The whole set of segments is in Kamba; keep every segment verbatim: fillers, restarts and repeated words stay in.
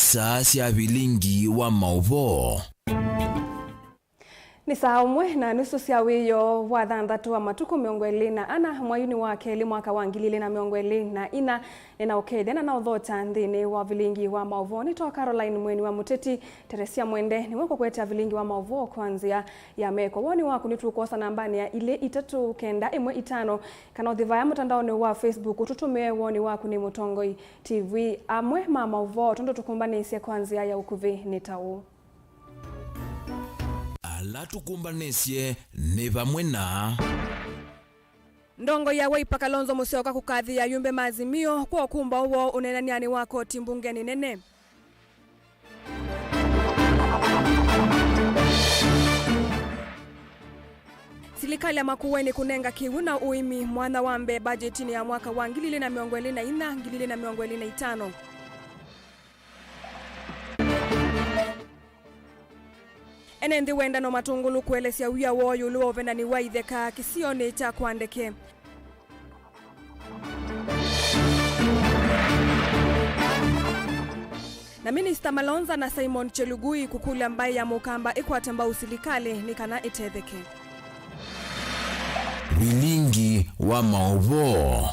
Saa sya vilingi wa maũvoo. Nĩ saa ũmwe na nusu sya wĩoo wa thanthatũ wa matukũ mĩongo ĩlĩ na ana mweinĩ wa kelĩ mwaka wa ngili ilĩ na mĩongo ĩlĩ na ina. Nĩnaũkethya na naũthokya nthĩnĩ wa vilingi wa maũvoo. Nĩtawa Caroline Mweni wa Mũteti. Teresia Mwende nĩwe ũkũkũetea vilingi wa maũvoo kwa nzĩa ya meko. Woni waku nĩtũkwosa nambanĩ ya ilĩ itatũ kenda ĩmwe itano, kana ũthi vaya mũtandaonĩ wa Facebook ũtũtũmĩe woni waku. Nĩ Mũtongoi T V. Amwe ma maũvoo tondũ tũkũmbanĩsye kwa nzĩa ya ũkuvĩ nĩ ta ũũ. Ala tũkũmbanĩsye nĩ vamwe na. Ndongoi ya Wiper Kalonzo Musyoka kũkathĩĩa ayumbe ma Azimio kwa ũkũmbaũ woo ũneenanĩanĩ wa koti mbungenĩ nene. Silikalĩ ya Makueni kũnenga kĩw'ũ na ũĩmi mwanya wa mbee mbajetinĩ ya mwaka wa ngili ilĩ na mĩongo ĩlĩ na inya, ngili ilĩ na mĩongo ĩlĩ na itano. Ene nthĩ wendano matũngũlũ kũelesya wia woo ĩũlũ wa ũvenani wa itheka kĩsionĩ kya kwa ndeke. Na Minista Malonza na Simon Chelugui kũkũlya mbaĩ ya Mũkamba ĩkwate mbau silikalĩ nĩ kana ĩtetheke. Vilingi wa maũvoo.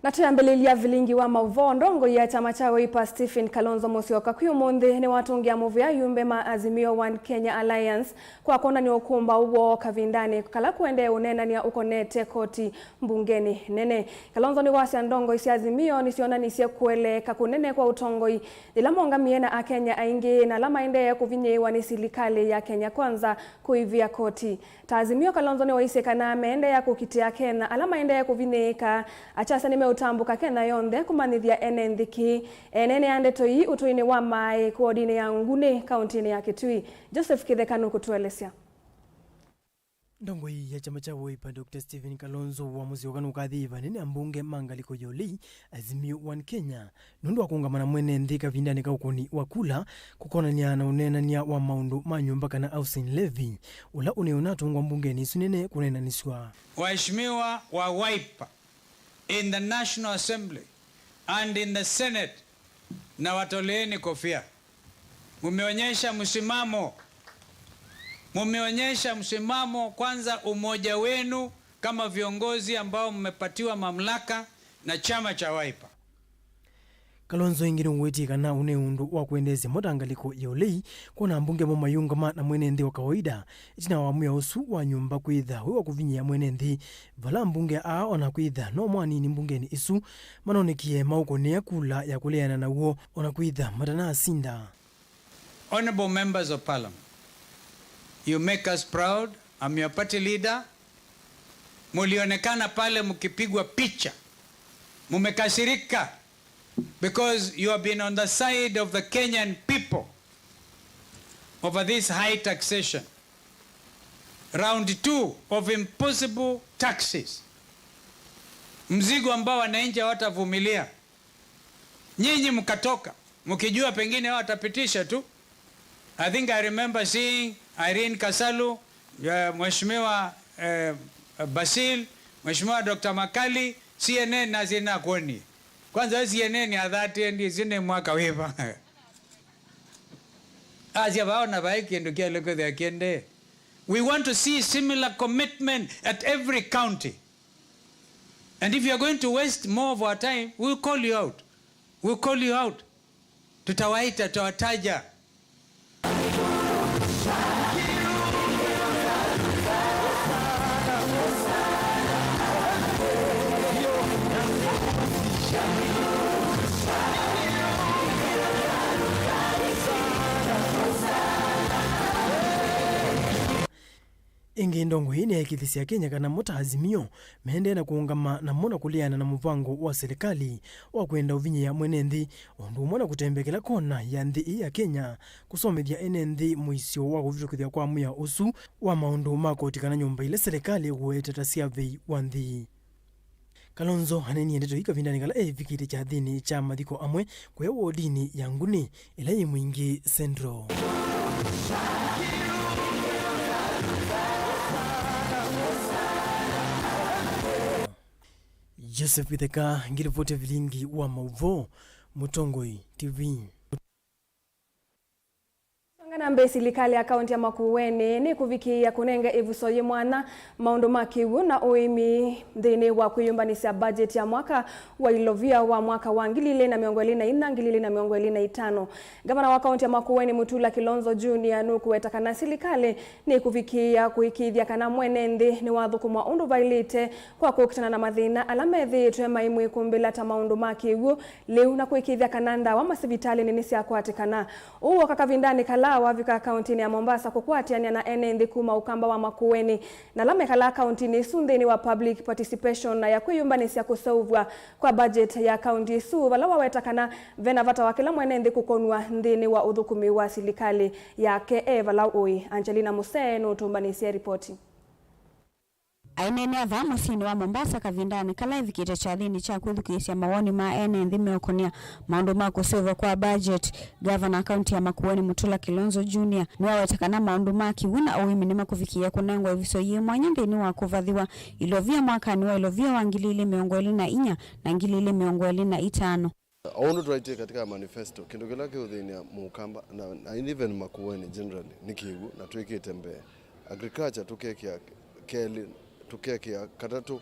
Na twĩambĩlĩlya vilingi wa maũvoo, ndongoi ya kyama kya Wiper Stephen Kalonzo Musyoka kwĩ ũmũnthĩ nĩwatũngĩa mũvea ayumbe ma Azimio One Kenya Alliance kwa kwonany'a ũkũmbaũ woo kavindanĩ kala kũendee ũneenany'a ũkonete koti mbungenĩ nene. Kalonzo nĩwasya ndongoi sya Azimio nĩsyonanisye kũeleeka kũnene kwa ũtongoi yĩla maũngamie na Akenya aingĩ na ala maendee kũvinyĩĩwa nĩ silikalĩ ya Kenya Kwanza kũivĩa koti. Ta Azimio, Kalonzo nĩwaisye kana meendeea kũkitĩa Akenya ala maendee kũvinyĩĩka. Akyasya nĩmeũtambũka Kenya yonthe kũmanyĩthya ene nthĩ kĩĩ. Eneenea ndeto ii ũtũinĩ wa maaĩ wodinĩ ya Nguni, kaũntĩnĩ ya Kitui. Joseph Kĩtheka nũkũtũelesya. Ndongoi ya kyama kya Wiper, Doctor Stephen Kalonzo wa Musyoka nũkathĩĩe vanene ambunge ma ngalĩko ya ũlei, Azimio One Kenya, nũndũ wa kũũngama na mwene nthĩ kavindanĩ ka ũkũni wa kula kũkonany'a na ũneenany'a wa maũndũ ma nyũmba kana housing levy, ũla ũnĩ ũnatũngwa mbungenĩ ĩsu nene kũneenanĩsw'a. Waheshimiwa wa Wiper in the National Assembly and in the Senate, na watoleeni kofia. Mumeonyesha msimamo. Mumeonyesha msimamo, kwanza umoja wenu kama viongozi ambao mmepatiwa mamlaka na chama cha Wiper. Kalonzo ĩngĩ nĩwĩtie kana ũũ nĩ ũndũ wa kwendeesya mo ta ngalĩko ya ũlei, kwona ambunge mo mayĩũngama na mwene nthĩ wa kawaida, ĩtina wa mwĩao ũsu wa nyũmba kwĩtha wĩ wa kũvinyĩĩa mwene nthĩ, vala ambunge aa o na kwĩtha no mo anini mbungenĩ ĩsu, manonekie maũkũnĩa kula ya kũleana naw'o o na kwĩtha matanaasinda. Honorable members of parliament, you make us proud. I'm your party leader. Mulionekana pale mkipigwa picha. Mumekasirika because you have been on the side of the Kenyan people over this high taxation. Round two of impossible taxes. Mzigo ambao wananchi hawatavumilia. Nyinyi mkatoka mkijua pengine wao watapitisha tu. I think I remember seeing Irene Kasalu, eh, Mheshimiwa, eh, Basil, Mheshimiwa Doctor Makali, C N N na sina kuoni. Kwanza C N N ya thirty ndi sine mwaka wiva. Asia vaona vai kindu kiele kwithia kiende. We want to see similar commitment at every county. And if you are going to waste more of our time, we will call you out. We will call you out. Tutawaita, tutawataja. Ĩngĩ, ndongoi ĩĩ nĩyaĩkĩĩthasya Akenya kana mo ta Azimio meendee na kũũngama namo na kũleana na mũvango wa silikalĩ wa kwenda ũvinyĩĩa mwene nthĩ, o ũndũ ũmwe na kũtembea kĩla kona ya nthĩ ĩĩ ya Kenya kũsomethya ene nthĩ mũisyo wa kũvĩtũkĩthw'a kwa mwĩao ũsu wa maũndũ ma koti kana nyũmba ila silikalĩ ĩkũete ta sya vei wa nthĩ. Kalonzo aneenie ndeto ii kavindanĩ kala eĩvikĩte kyathĩnĩ kya mathiko amwe kũya wodinĩ ya Nguni, ĩla yĩ Mwingi Central. Joseph Kĩtheka, ngĩrivoti ya vilingi wa maũvoo. Mũtongoi T V. Songa na mbee, silikalĩ ya kaunti ya Makueni nĩkũvikĩĩa kũnenga ĩvuso yĩ mwanya maũndũ ma kĩw'ũ na ũĩmi nthĩnĩ wa kwĩyũmbanĩsya budget ya mwaka wa ilovia wa mwaka wa ngili ilĩ na mĩongo ĩlĩ na inya, ngili ilĩ na mĩongo ĩlĩ na itano. Ngavana wa kaunti ya Makueni Mutula Kilonzo Junior nũkũweta kana silikalĩ nĩkũvikĩĩa kũĩkĩĩthya kana mwene nthĩ nĩwathũkũma ũndũ vaĩlĩte kwa kũkitana na mathĩna ala methĩĩtwe maimwĩkũmbĩla ta maũndũ ma kĩw'ũ, lĩu na kũĩkĩĩthya kana ndawa masivitalĩnĩ nĩsyakwatĩkana. Ũu woka kavindanĩ kala wavika kauntinĩ ya Mombasa kũkwatĩanĩa na ene nthĩ kuma Ũkamba wa Makueni na ala mekalaa kauntinĩ ĩsu nthĩnĩ wa public participation na ya kwĩyũmbanĩsya kũseũvw'a kwa budget ya kaunti ĩsu, vala waweta kana vena vata wa kĩla mwene nthĩ kũkonw'a nthĩnĩ wa ũthũkũmi wa silikalĩ yake e vala ũĩ. Angelina Musee nũtũmbanĩsye ripoti. Aineenea vaa mũsyĩnĩ wa Mombasa kavindanĩ kala evikĩte kyathĩnĩ kya kwĩthukĩĩsya mawoni ma ene nthĩ meũkonĩa maũndũ ma kũseũvw'a kwa budget, Gavana wa kaunti ya Makueni Mutula Kilonzo Junior nĩwaweta kana maũndũ ma kĩw'ũ na ũĩmi nĩmakũvikĩĩa kũnengwa ĩvuso yĩ mwanya nthĩnĩ wa kũvathĩwa ilovia mwakanĩ wa ilovia wa ngili ilĩ mĩongo ĩlĩ na inya na ngili ilĩ mĩongo ĩlĩ na itano. O ũndũ twaĩtye katika manifesto, kĩndũ kĩla kĩũthĩny'a Mũkamba na, na even Makueni generally nĩ kĩw'ũ, na twĩkĩte mbee. Agriculture tũkekĩa kelĩ, tũkekĩa katatũ,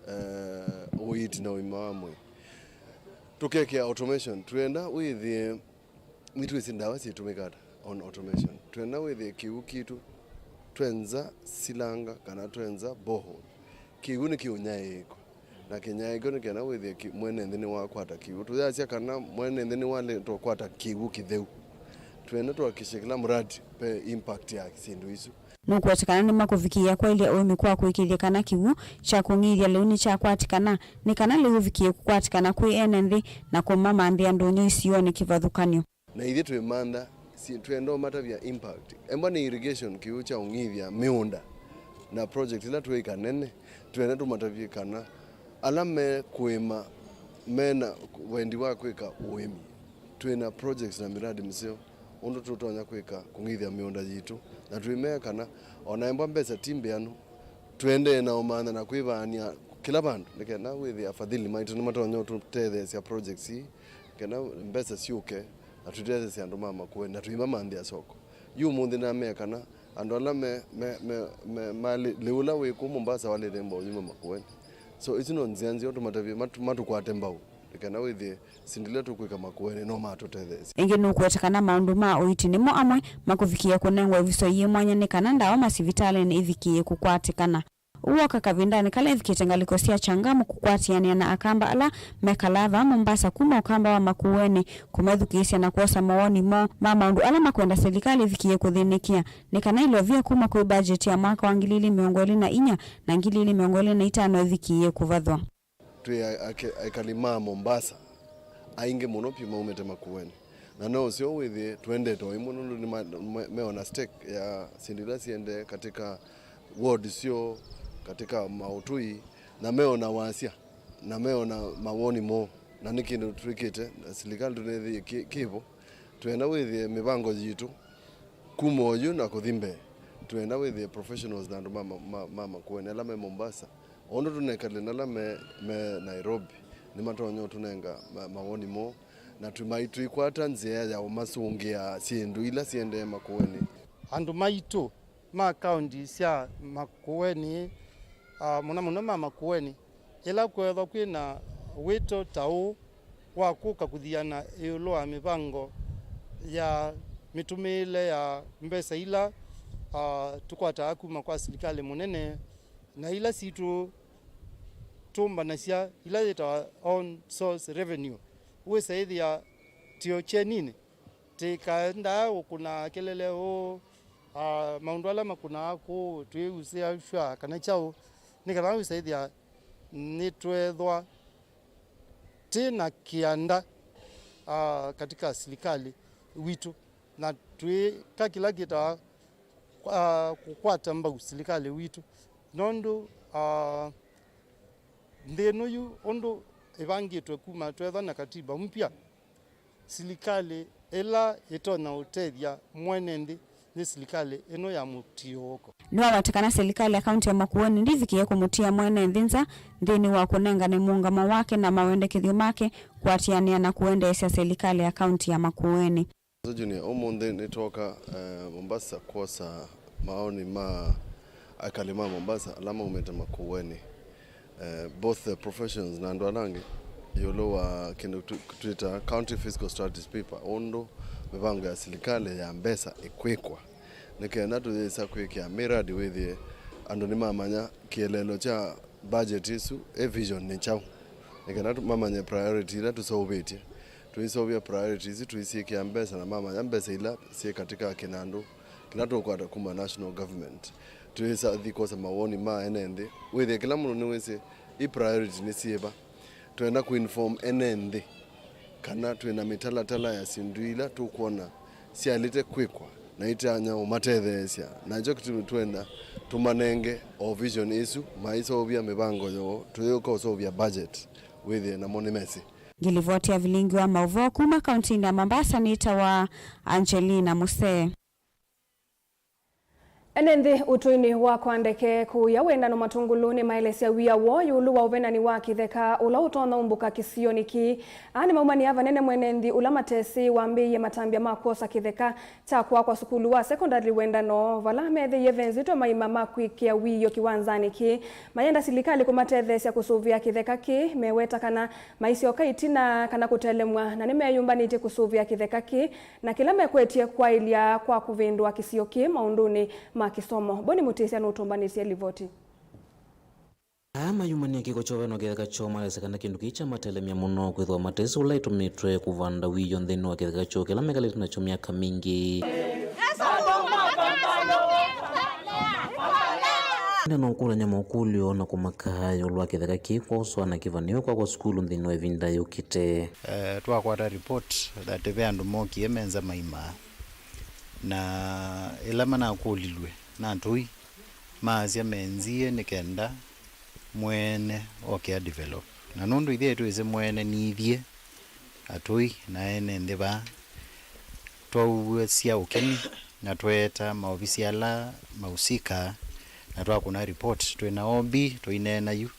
eh, ũiiti na ũima wa mwĩĩ. Tũkekĩa automation, twĩenda wĩthĩe nĩtwĩsĩ ndawa syĩtũmĩkaa ata on automation. Twĩenda wĩthĩe kĩw'ũ kitũ twenza silanga kana twenza borehole. Kĩw'ũ nĩkĩũnyaĩĩkwa. Na kĩnyaĩĩkyo nĩ kenda wĩthĩe ki-, mwene nthĩ nĩwakwata kĩw'ũ. Tũyasya kana mwene nthĩ nĩwaletwa kwata kĩw'ũ kĩtheu. Twĩenda tũhakikishe kĩla mradi pe impact ya syĩndũ isu. Nũkũweta kana nĩmakũvikĩĩa kwaĩlya ũĩmi kwa kũĩkĩĩthya kana kĩw'ũ kya kũng'ithya lĩu nĩkyakwatĩkana, nĩ kana lĩu ũvikĩe kũkwatĩkana kwĩ ene nthĩ na kũmamanthĩa ndũnyũ isionĩ kĩvathũkany'o. Na ithyĩ twĩmantha, si-, twenda ũmatavya impact. Embwa nĩ irrigation, kĩw'ũ kya ũng'ithya mĩũnda, na project ila twĩĩka nene, twenda tũmatavye kana ala me kũĩma mena wendi wa kwĩka ũĩmi, twĩna projects na miradi mĩseo ũndũ tũtonya kwĩka kũng'ithya mĩũnda yitũ, na twĩmea kana ona embwa mbesa ti mbĩanu, tũendee na ũmantha na kwĩvaany'a kĩla vandũ, nĩ kenda wĩthĩa afadhili maitũ nĩmatonya ũtũtetheesya projects ii, kenda mbesa syũke na tũtetheesye andũ ma Makueni na tũimamanthĩa soko. Yu ũmũnthĩ namea kana andũ ala me, me, me, me, malĩ, lĩu ũla wĩ kũu Mombasa walĩte mbaũ yuma Makueni. So isu no nzĩa nzeo tũmatavye matu-, matũkwate mbau, nĩ kenda wĩthĩe syĩndũ ila tũkwĩka Makueni no matũtetheesye. Ĩngĩ nũkũweta kana maũndũ ma ũiiti nĩmo amwe makũvikĩĩa kũnengwa ĩvuso yĩ mwanya nĩ kana ndawa masivitalĩnĩ ivikĩĩe kũkwatĩkana. Ũu woka kavindanĩ kala evikĩte ngalĩko sya Changamwe kũkwatĩanĩa na Akamba ala mekalaa vaa Mombasa kuma Ũkamba wa Makueni kũmethukĩĩsya na kwosa mawoni moo ma maũndũ ala makwenda silikalĩ ĩvikĩĩe kũthĩnĩkĩa nĩ kana ilovia kuma kwĩ budget ya mwaka wa ngili ilĩ mĩongo ĩlĩ na inya na ngili ilĩ mĩongo ĩlĩ na itano ĩvikĩĩe kũvathwa. Twĩ a-, ake-, ekali ma Mombasa aingĩ mũno vyũ maumĩte Makueni, na no ũseo wĩthĩe tũendete oĩ mũno nũndũ nĩ ma-, me-, meona stake ya syĩndũ ila siendee katika ward syoo, katika maũtũi, na meona wasya, na meona mawoni moo, na nĩ kĩndũ twĩkĩte, na silikalĩ tũnethĩie kĩ-, kĩvo. Twĩenda wĩthĩe mĩvango yitũ kuma oyu na kũthi mbee. Twĩenda wĩthĩe professionals na andũ ma, ma, ma, ma Makueni ala me Mombasa. O ũndũ tũnekalile na ala me, me Nairobi, nĩmatonya ũtũnenga ma, mawoni moo, na tũmai tũikwata nzĩa ya ũmasũngĩa syĩndũ ila siendee Makueni. Andũ maitũ ma kaunti sya Makueni, ah, mũno mũno ma Makueni, ĩla kweethwa kwĩ na wĩto ta ũũ wa kũka kũthiana ĩũlũ wa mĩvango ya mĩtũmĩĩle ya mbesa ila, ah, tũkwataa kuma kwa silikalĩ mũnene na ila sitũ tũmbanasya, ila yĩtawa own source revenue, wĩsa ĩthĩa tio kyeninĩ. Tĩkaendaa ũkũna kelele ũũ, ah, maũndũ ala makũnaa kũũ, twĩusĩa sure kana kyaũ, nĩ kana wĩsa ĩthĩa nĩtweethwa twĩ na kĩanda, ah, katika silikalĩ witũ, na twĩka kĩla kĩtaa, ah, kũkwata mbau silikalĩ witũ, nũndũ, ah, nthĩ ĩno yu ũndũ ĩvangĩtwe kuma tweethwa na katiba mpya, silikalĩ ĩla ĩtonya ũtethya mwene nthĩ nĩ silikalĩ ĩno ya mũtiũũko. Nĩwaweta kana silikalĩ ya kaunti ya Makueni ndĩvikĩe kũmũtia mwene nthĩ nza nthĩnĩ wa kũnengane mũũngamo wake na mawendekethyo make kũatĩanĩa na kũendeesya silikalĩ ya kaunti ya Makueni. Junior, ũmũnthĩ nĩtwoka eh, Mombasa kwosa maoni ma akali ma Mombasa ala maumĩte Makueni, eh, both the professions na andũ ala angĩ ĩũlũ wa kĩndũ tũ- twĩtaa county fiscal strategy paper, ũndũ mĩvango ya silikalĩ ya mbesa ĩkwĩkwa, nĩ kenda tũyĩsa kwĩkĩa miradi wĩthĩe andũ nĩmamanya kĩeleelo kya budget ĩsu ĩ vision nĩ kyaũ, nĩ kenda tũ- mamanye priority ila tũseũvĩtye. Tũiseũvya priority isu, tũisyĩkĩa mbesa na mamanya mbesa ila syĩ katĩ ka kĩnandũ kĩla tũkwata kuma national government. Tũyĩsa thi kwosa mawoni ma ene nthĩ, wĩthĩe kĩla mũndũ nĩwĩsĩ i priority nĩ syĩva. Twenda kũinform ene nthĩ kana twĩ na mĩtalatala ya syĩndũ ila tũkwona syaĩlĩte kwĩkwa na itanya ũmatetheesya. Na nĩkyo kĩtumi twenda tũmanenge o vision ĩsu, maiseũvya mĩvango yoo, tũyũka ũseũvya budget, wĩthĩe namo nĩmesĩ. Ngĩlivoti ya vilingi wa maũvoo kuma kauntinĩ ya Mombasa nĩtawa Angelina Musee. Ene nthĩ ũtũinĩ wa kwa ndeke kũũya wendano Matũngũlũ nĩmaelesya wia woo ĩũlũ wa ũvenani wa kĩtheka ũla ũtonya ũmbũka kĩsionĩ kĩĩ. Aa nĩmaumanie vanene mwene nthĩ ũla matesĩ wambĩĩie matambya ma kwosa kĩtheka kya kwakwa sukulu wa sekondalĩ Wendano, vala meethĩie ve nzito maima ma kwĩkĩa wiio kĩwanzanĩ kĩĩ. Mayenda silikalĩ kũmatetheesya kũsũvĩa kĩtheka kĩĩ, meweta kana maisyoka ĩtina kana kũtelemw'a, na nĩmeyũmbanĩtye kũsũvĩa kĩtheka kĩĩ na kĩla mekwetye kwaĩlya kwa kũvĩndũa kĩsio kĩĩ maũndũnĩ ma kĩsomo. Boni Mũtĩsya nũtũmbanĩsye livoti. Aa mayumany'a kĩko kya ũvenwa kĩtheka kyoo malesya kana kĩndũ kĩĩ kyamatelemya mũno, kwĩthĩwa matesĩ ũla ĩtũmĩtwe kũvanda wiio nthĩnĩ wa kĩtheka kyoo kĩla mekalĩte nakyo myaka mingĩ. Ĩndĩ no ũkũlany'a makũlyo na kũmakaa ĩũlũ wa kĩtheka kĩĩ kwoswa na kĩvanĩwe kwakwa sukulu nthĩnĩ wa ĩvinda yũkĩte. Eh, twakwata report that ve andũ mookie menza maimaa, na ĩla manakũlilw'e na atũi, maasya menzie nĩ kenda mwene oke a develop. Na nũndũ ithyĩ twĩsĩ mwene nĩ ithyĩ atũi na ene nthĩ vaa, twauw'asya ũkeni na tweeta maovisi ala mausika na twakũna report. Twĩ na O B tũineena yu,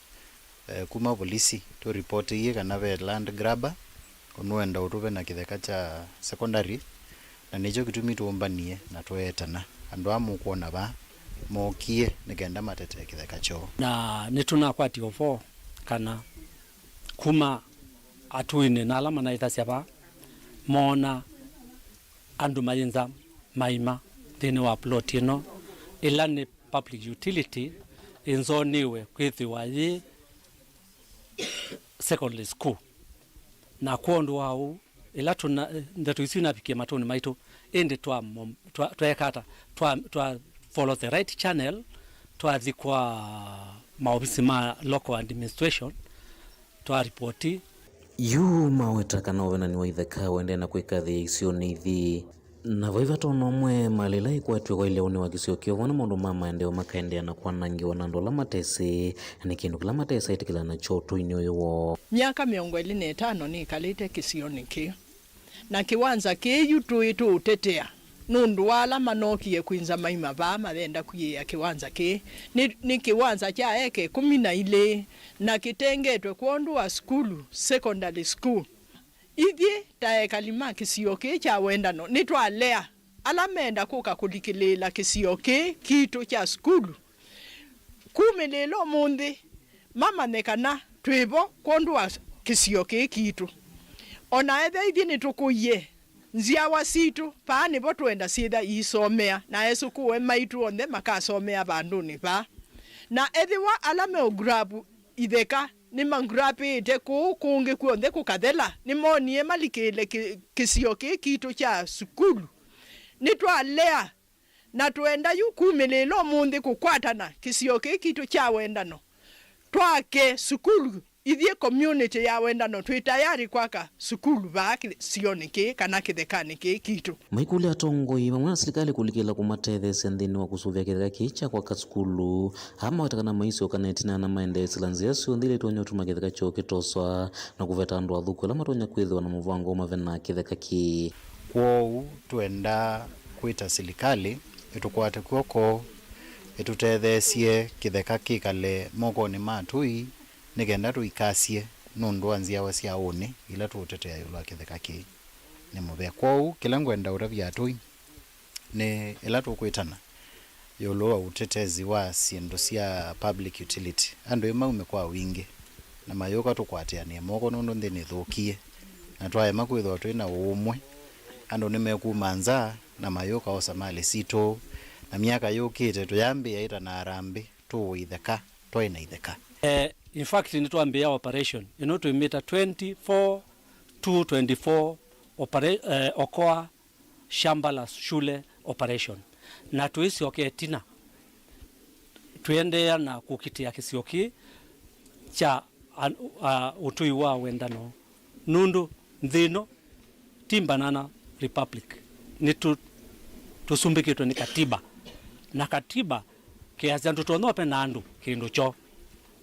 eh, kuma volisi tũripotĩie kana ve land grabber ũnũenda ũtũve na kĩtheka kya sekondalĩ, na nĩkyo kĩtumi tũũmbanie na tweetana. Andũ aa mũkwona vaa mookie nĩ kenda matetee kĩtheka kyoo. Na nĩtũnakwatie ũvoo kana kuma atũinĩ na ala manaĩthasya vaa moona andũ mayĩnza maima nthĩnĩ wa plot ĩno ĩla nĩ public utility ĩnzoniwe kwĩthĩwa yĩ secondary school. Na kwondũ wa ũu, ĩla tũna, ndeto isu inavikie matũnĩ maitũ, ĩndĩ twa, twa, twaeka ata? Twa, twa follow the right channel, twathi kwa maovisi ma local administration, twa ripoti. Yu maweta kana ũvenani wa itheka ũendee na kwĩkathĩĩa isionĩ ithi. Na vai vata ona ũmwe malĩ ĩla ĩkwetw'e kwaĩlya ũnĩ wa kĩsio kĩu vamwe na maũndũ ma maendeeo makaendeea na kwanangĩwa na andũ ala matesĩ, na nĩ kĩndũ kĩla matesa ĩtĩkĩlana nakyo ũtũinĩ ũyũ woo. Myaka mĩongo ĩlĩ na ĩtano nĩkalĩte kĩsionĩ kĩĩ, na kĩwanza kĩĩ yu tũĩ tũũtetea nũndũ wa ala manookie kwĩnza maima vaa mayenda kũiĩĩa kĩwanza kĩĩ. Nĩ, nĩ kĩwanza kya eka ĩkũmi na ilĩ, na kĩtengetwe kwondũ wa sukulu, secondary school. Ithyĩ ta ekali ma kĩsio kĩĩ kya Wendano nĩtwalea ala meenda kũka kũlikĩlĩĩla kĩsio kĩĩ kitũ kya sukulu kumĩlĩĩla ũmũnthĩ mamanye kana twĩ vo kwondũ wa kĩsio kĩĩ kitũ. O na ethĩwa ithyĩ nĩtũkũie, nzyawa sitũ vaa nĩvo twenda syĩtha iisomea, na esũkũũe maitũ onthe makasomea vandũnĩ vaa. Na ethĩwa ala meũgravu itheka nĩmangrapĩĩte kũũ kũngĩ kw'onthe kũkathela, nĩmoonie malikĩĩle kĩ, kĩsio kĩĩ kitũ kya sukulu. Nĩtwalea na twenda yu kumĩlĩĩla ũmũnthĩ kũkwatana kĩsio kĩĩ kitũ kya Wendano twake sukulu. Ithyĩ community ya Wendano twĩ tayari kwaka sukulu vaa kĩsionĩ kĩĩ kana kĩthekanĩ kĩĩ kitũ. Maikũlya atongoi vamwe na silikalĩ kũlikĩla kũmatetheesya nthĩnĩ wa kũsũvĩa kĩtheka kĩĩ kya kwaka sukulu. Aa maweta kana maisyoka na ĩtina na maendee sila nzĩa syonthe ila itonya ũtuma kĩtheka kyoo kĩtoswa na kũveta andũ athũku ala matonya kwĩthĩwa na mũvango wa ũmavena kĩtheka kĩĩ. Kwoou twenda Kwĩta silikalĩ ĩtũkwate kw'oko, ĩtũtetheesye kĩtheka kĩkale mokonĩ ma atũi, nĩ kenda tũikasye nũndũ wa nzyawa sya ũnĩ ila tũũtetea ĩũlũ wa kĩtheka kĩĩ. Nĩ mũvea. Kwoou, kĩla ngwenda ũtavya atũi nĩ ĩla tũkwĩtana ĩũlũ wa ũtetezi wa syĩndũ sya public utility, andũ ĩ maume kwa wingĩ na mayũka tũkwatĩanĩe moko, nũndũ nthĩ nĩthũkie, na twaema kwĩthĩwa twĩ na ũũmwe, andũ nĩmekuma nza na mayũka osa malĩ sitũ, na myaka yũkĩte tũyambĩĩa ĩta na harambĩ tũũe itheka, twaĩ na itheka. Eh, in fact, nĩtwambĩĩa operation ĩno twĩmĩta twenty-four two twenty-four opera-, eh, Okoa Shamba la Shule operation, na twĩsyoka ĩtina twĩendeea na kũkitĩa kĩsio kĩĩ kya an-, a, ũtũi wa wendano, nũndũ nthĩ ĩno ti banana republic, nĩ tũ-, tũsumbĩkĩtwe nĩ katiba, na katiba kĩasya ndũtonya ũpe na andũ kĩndũ kyoo.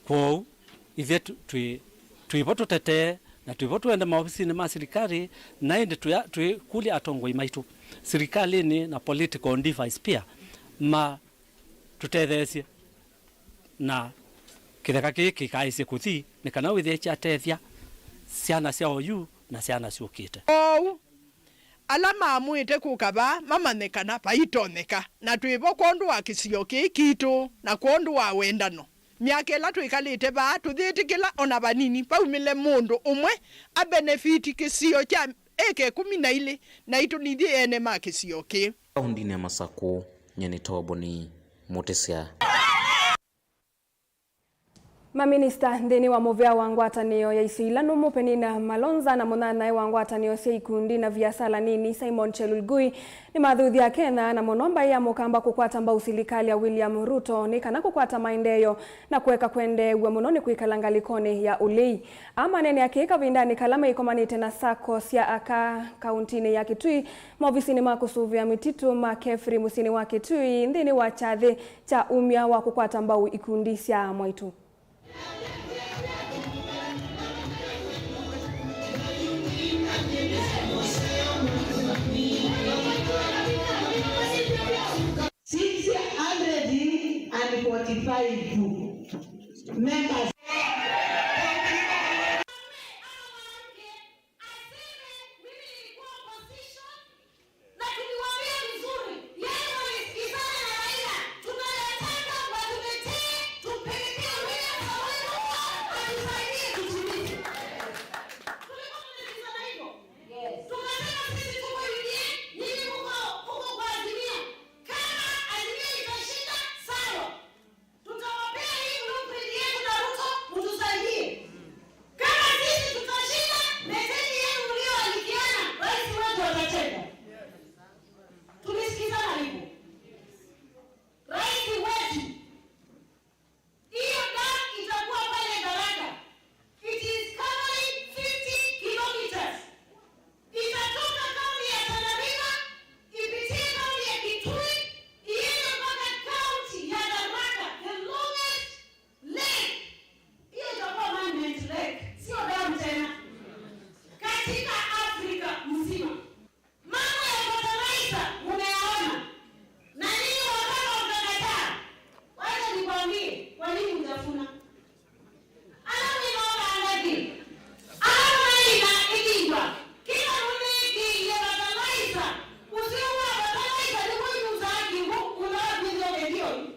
Kwoou, ithyĩ tũ-, twĩ, twĩ vo tũtetee, na twĩ vo tũende maovisinĩ ma silikalĩ, na ĩndĩ twĩa-, twĩkũlya atongoi maitũ silikalĩnĩ na political device pia matũtetheesye, na kĩtheka kĩĩ kĩkaĩsye kũthi, nĩ kana wĩthĩe kyatethya syana sya oyu na syana syũkĩte. Kwoou, ala maamũĩte kũka vaa mamanye kana vaitonyeka, na twĩ vo kwondũ wa kĩsio kĩĩ kitũ na kwondũ wa wendano. Myaka ĩla twĩkalĩte vaa, tũyĩtĩkĩla o na vanini vaumĩle mũndũ ũmwe abenefiti kĩsio kya ĩka ĩkũmi na ilĩ naitũ nithyĩ ene ma kĩsio kĩĩ. Kaũndĩnĩ ya Masakũ, nyie nĩ Toboni Mũtĩsya. Maminista nthĩnĩ wa mũvĩa wa ngwatanĩo ya isio ila nũmũ Penina Malonza na mũnyanyae wa ngwatanĩo sya ikundi na viasala nini Simon Chelugui nĩmathuthya Kenya na mũno mbaĩ ya Mũkamba kũkwata mbau silikalĩ ya William Ruto nĩ kana kũkwata maendeeo na kũeka kwendeew'a mũno nĩ kwĩkala ngalĩkonĩ ya ũlei. Aa maneenea kĩĩ kavindanĩ kala maikomanĩte na sacco sya aka kaũntĩnĩ ya Kitui, maovisinĩ ma kũsũvĩa mĩtitũ ma KEFRI mũsyĩnĩ wa Kitui nthĩnĩ wa kyathĩ kya umya wa kũkwata mbau ikundi sya mwaitũ. Six hundred and forty-five members. Na tuliwaambia vizuri, yeye walisikizana na Raila, tunayataka watuletee, tumpelekee William Samoei Ruto, atusaidie tutimize. Tulikuwa tunasikizana hivyo? Yes. Tukasema sisi tuko U D A, nyinyi mko, mko kwa Azimio. Kama Azimio itashinda, sawa. Tutawapea hii blueprint yetu na Ruto, mtusaidie. Kama sisi tutashinda, leteni yenu mlioandikiana, rais wetu atacheka. Tumesikizana hivyo. Rais wetu, hiyo dam itakuwa pale Tharaka. It is covering fifty kilometers. Itatoka kaunti ya Tana River, ipitie kaunti ya Kitui, iende mpaka kaunti ya Tharaka, the longest lake. Hiyo itakuwa monument lake, sio dam tena. Katika Afrika mzima. Mambo ya fertilizer mumeyaona. Na nyinyi wamama mkakataa. Wacha nikwambie, kwa nini mtafuna? Ala nĩmavanda kĩ? Ala maina ĩkĩngwa. Kĩla mũnĩkĩie fertilizer, ũseo wa fertilizer nĩw'o inusaa kĩw'ũ ũla wakwĩthĩwa ũkĩthĩa ũyu.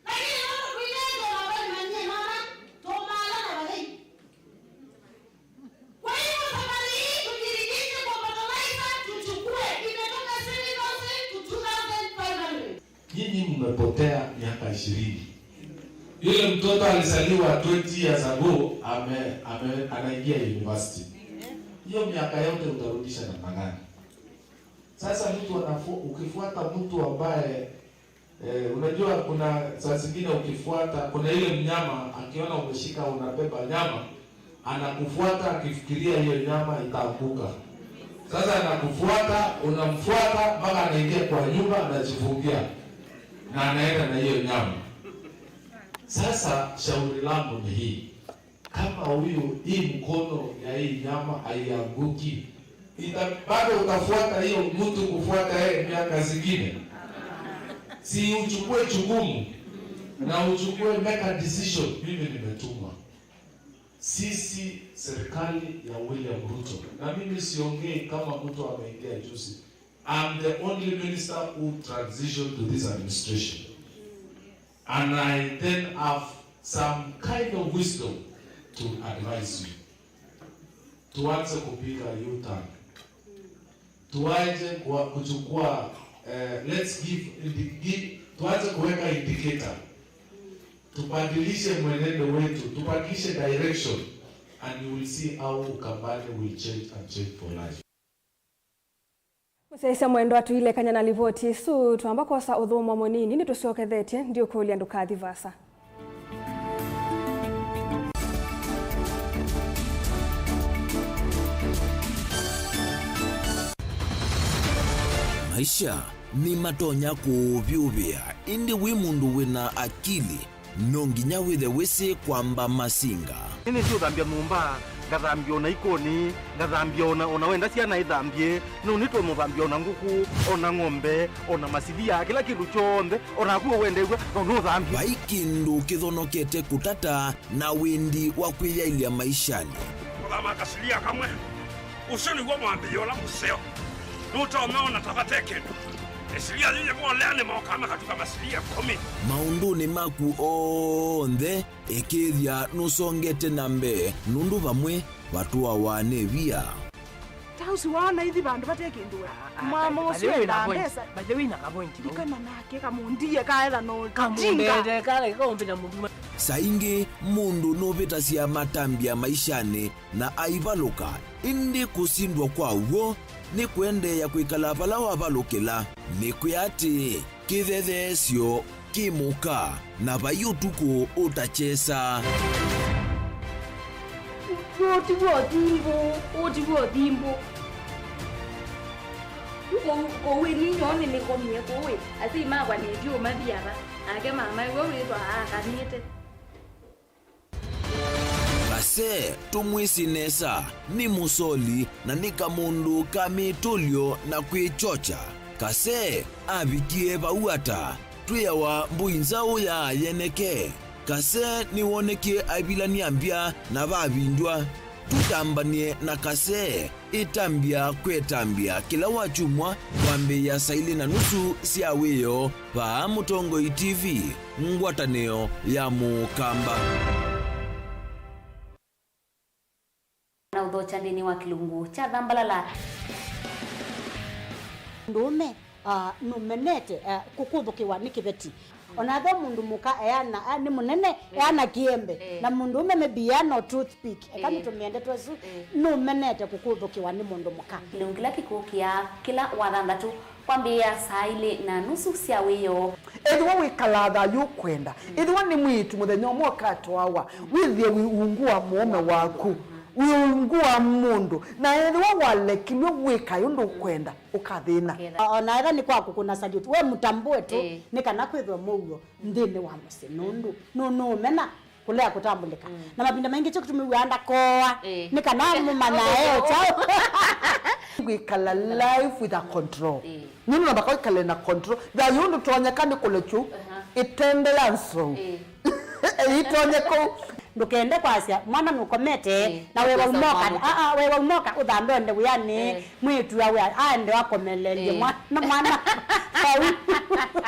Lakini nũndũ twĩnengwa na Ngai manyie mana, tũmaala na vathei. Kwa hivyo safari hii tujirikishe kwa fertilizer, tuchukue, imetoka seven thousand to two thousand five hundred. Nyinyi mmepotea miaka ishirini. Yule mtoto alizaliwa twenty years ago, ame, ame, anaingia university. Hiyo miaka yote utarudisha namna gani? Sasa mtu anafu-, ukifuata mtu ambaye, eh, unajua kuna saa zingine ukifuata, kuna ile mnyama akiona umeshika, unabeba nyama, anakufuata akifikiria hiyo nyama itaanguka. Sasa anakufuata, unamfuata mpaka anaingia kwa nyumba, anajifungia na anaenda na hiyo nyama. Sasa shauri langu ni hii, kama huyu, hii mkono ya hii nyama haianguki, Ita-, bado utafuata hiyo mtu kufuata yeye miaka zingine? Si uchukue jukumu na uchukue, make a decision. Mimi nimetumwa. Sisi serikali ya William Ruto, na mimi siongei kama mtu ameingia juzi. I'm the only minister who transitioned to this administration. And I then have some kind of wisdom to advise you. Tuanze kupiga U-turn. Tuanze kwa kuchukua, eh, let's give, indi-, give, tuanze kuweka indicator. Tubadilishe mwenendo wetu, tubadilishe direction, and you will see how Ukambani will change and change for life. Mũsyaĩĩsya mwendwa, tũilekany'a na livoti ĩsu, twamba kwosa ũthũmũo mũnini, nĩtũsyokethetye, ndiũkũlya ndũkathi vaasa. Maisha nĩmatonya kũũvyũvĩa, ĩndĩ wĩ mũndũ wĩna akili, no nginya wĩthe wĩsĩ kwamba masinga. Nĩnĩsĩ ũthambya nyũmba, ngathambya ona ikoni, ngathambya ona, ona wenda syana ithambye, no nĩtwe mũthambya ona ngũkũ, ona ng'ombe, ona masilia, kĩla kĩndũ kyonthe, onaku ũwendew'a, no nũthambye. Vai kĩndũ kĩthonokete kũtata na wĩndi wa kwĩyaĩlya maishanĩ. Kũthama kasilia kamwe, ũsu nĩw'o mwambĩĩo ũla mũseo. Nũtonya ona ta vate kĩndũ. Ĩsilia yĩyĩ volea nĩmokaa makatuka masilia ĩkũmi. Maũndũnĩ maku onthe, ĩkĩĩthya nũsongete na mbee, nũndũ vamwe vatũawa nĩ via. Ta ũsu waona ithi vandũ vate kĩndũ we. Ah, ah, mwama by the ũsu way, wĩna endaa point. Mbesa. By the way, wĩna ka point vau. Ndikana nake kamũndie kaetha no kamũndete kala kaũmbĩta mũndũ. Saa ingĩ mũndũ nũvĩtasya matambya maishanĩ na aivalũka, ĩndĩ kũsindwa kwa w'o nĩ kũendeea kwĩkala vala wavalũkĩla. Nĩkwĩa atĩĩ, kĩthetheesyo kĩ mũka, na vai ũtukũ ũtakyesa. Ũũ ti w'o thimbũ, ũũ ti w'o thimbũ. Kũu, kũu ĩ ninyoo nĩnĩkomie kũu ĩ, asyai makwa nĩtyo mathiava, nake mama ĩwe wĩthwa aakanĩte. Kase, tũmwĩsĩ nesa, nĩ mũsoli na nĩ kamũndũ ka mĩtũlyo na kwĩkyokya. Kase avikie vau ata? Twĩawa mbũi nzaũ ya yeneke. Kase nĩwonekie aivilany'a mbya na vavindywa. Tũtambany'e na Kase. Ĩtambya kwetambya kĩla wakyumwa kwambĩĩa saa ilĩ na nusu sya wĩoo vaa Mũtongoi T V, ngwatanĩo ya Mũkamba. Na ũthokya nthĩnĩ wa kĩlungu kya Thambalala. Mũndũũme, ah, nũmenete, ah, kũkũthũkĩwa nĩ kĩveti. Ona ethĩwa mũndũ mũka eana, a, nĩ mũnene, eh, eana kĩembe, eh, na mũndũũme maybe eana o toothpick, eka, eh, nĩtũmĩende twesu, eh, nũmenete kũkũthũkĩwa nĩ mũndũ mũka. Kĩlungu kĩla kĩkũkĩa kĩla wathanthatũ kwambĩĩa saa ilĩ na nusu sya wĩoo. Ethĩwa wĩkalaa thayũ ũkwenda, mm, ethĩwa nĩ mwĩĩtu mũthenya ũmwe ũkatwawa, mm, wĩthĩe wĩ ungu wa mũũme waku, mm, wĩ ungu wa mũndũ, na ethĩwa walekilw'e wĩkae ũndũ ũkwenda, ũkathĩna. Ũkethĩa. O-, ona ethĩwa nĩ kwa kũkũna salute, we mũtambũe tu, ĩĩ, nĩ kana kwĩthwe mũuo nthĩnĩ wa mũsyĩ, nũndũ nũ-, nũũmena kũlea kũtambũlĩka. Mm. Na mavinda maingĩ kyo kĩtumi wĩaa ndakoa, ĩĩ, nĩ kana mũmanyae o kyaũ. Kwĩkala life with a control. Ĩĩ. Nũndũ no mpaka wĩkale na control. Thayũ ũndũ tonyeka nĩ kũlekyu, aha, ĩtende ya nzou. Ĩĩ. Ĩtonye kũu. Ndũkende kwasya mwana nũkomete, ĩĩ, na wewa ũkosa umoka. Mwana. Aa, wewa umoka ũthambe ũende wĩanĩ, ĩĩ, mwĩĩtu awe aende akomelelye, ĩĩ, mwana, mwana. Vau.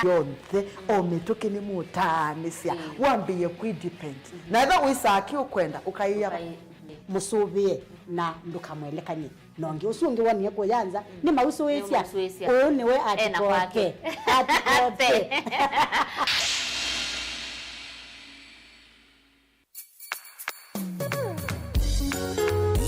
Yonthe, o mĩtũkĩ nĩ mũtaanĩsya, ĩĩ, wambĩĩe kwĩ depend. Mhm. Na ethĩwa wĩsaa kĩ ũkwenda, ũkaĩa. Ũkaĩ-, mhm, mũsũvĩe na ndũkamwelekany'e. Na ũngĩ ũsu ũngĩ wonie kũya nza, mm, nĩ mausũĩsya. Nĩ mausũĩsya. Ũũ nĩwe ena atikote kwake. Atikote.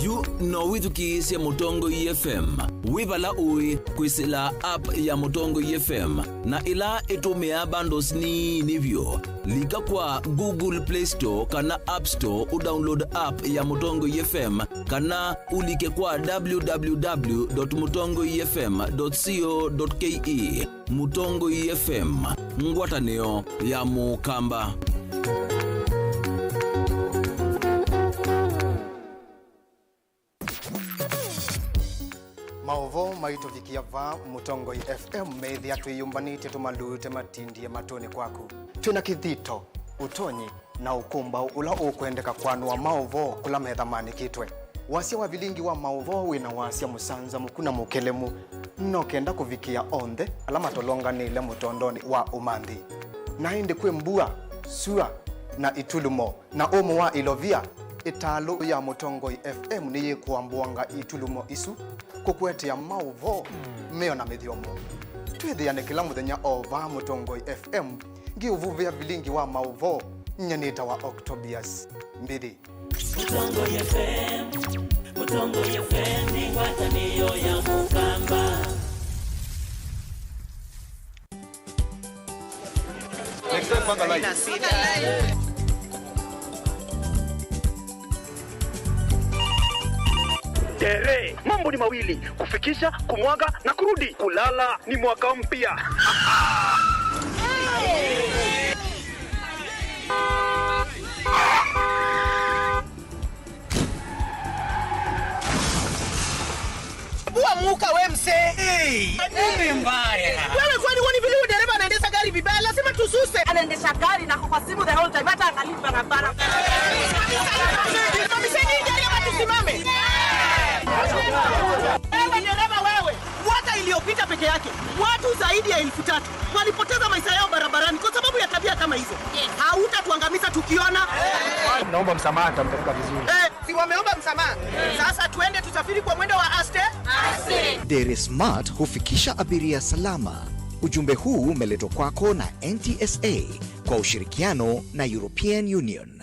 Yu no wĩthukĩĩsye Mũtongoi F M wĩ vala ũĩ kwĩsĩla app ya Mũtongoi F M, na ĩla ĩtũmĩaa bundles nini vyũ. Lika kwa Google Play Store kana App Store ũdownload app ya Mũtongoi F M, kana ũlike kwa w w w dot mũtongoi f m dot co dot k e. Mũtongoi F M, ngwatanĩo ya Mũkamba. Maitũvikĩa vaa Mũtongoi F M, meĩthĩa twĩyũmbanĩtye tũmalute matindie matũnĩ kwaku. Twĩ na kĩthito, ũtonyi, na ũkũmbaũ ũla ũkwendeka kwanũa maũvoo kũla methamanyĩkĩtwe. Wasya wa vilingi wa maũvoo wĩ na wasya mũsanzamũku na mũkelemu, no kenda kũvikĩa onthe ala matolonganĩle mũtondonĩ wa ũmanthi. Na ĩndĩ kwĩ mbua, sua, na itulumo, na ũmũ wa ilovia, ĩtalũ ya Mũtongoi F M nĩyĩkũambũanga itulumo isu, kũkũetea maũvoo, mĩo na mĩthyomo. Twĩthĩane kĩla mũthenya o vaa Mũtongoi F M, ngĩũvuvĩa vilingi wa maũvoo, nyie nĩtawa Octobius Mbithi. Mũtongoi F M, Mũtongoi F M nĩ ngwatanĩo ya Mũkamba. Next time, panga line. Tere, mambo ni mawili, kufikisha, kumwaga na kurudi. Kulala ni mwaka mpya. Bua muka we mse. Hey, nini mbaya? Wewe kwani huoni vile huyu dereva anaendesha gari vibaya? Lazima tususe. Anaendesha gari na kwa simu the whole time, hata angalii barabara. Simamisheni hii gari ama tusimame. Wewe dereva wewe, mwaka iliyopita peke yake watu zaidi ya elfu tatu walipoteza maisha yao barabarani kwa sababu ya tabia kama hizo. Hautatuangamiza tukiona. Naomba msamaha, nitampeleka vizuri. Eh, si wameomba msamaha? Sasa tuende tusafiri kwa mwendo wa aste. Dere Smart hufikisha abiria salama. Ujumbe huu umeletwa kwako na N T S A kwa ushirikiano na European Union.